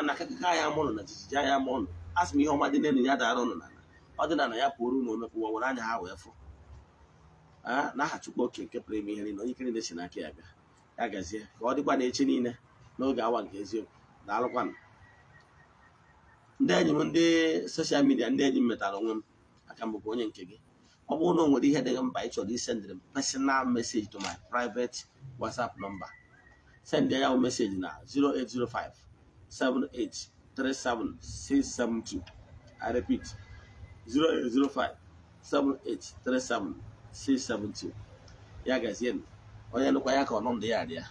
na akakaka ya ama ụnụ na jijiji ya ama ụnụ. A sị m ihe ọma dị n'elu ya dara ụnụ n'ala, ọdịnala ya pụrụ ụnụ omepụwa were anya ha wee fụ n'aha Chukwu Oke nke pụrụ ime ihe niile, onye ike niile si n'aka ya bịa. Ya gazie, ka ọ dịkwa na echi niile n'oge awa nke eziokwu. Daalụkwanụ, ndị enyi m, ndị social media, ndị enyi m metara onwe m aka m bụkwa onye nke gị. Ọ bụrụ na o nwere ihe dị gị mkpa ị chọrọ isendịrị m personal message to my private WhatsApp number, send ya message na 0805 7837 672. I repeat, 0805 7837 672. Ya gazie, onye nụkwa ya ka ọnọdụ ya dị ya.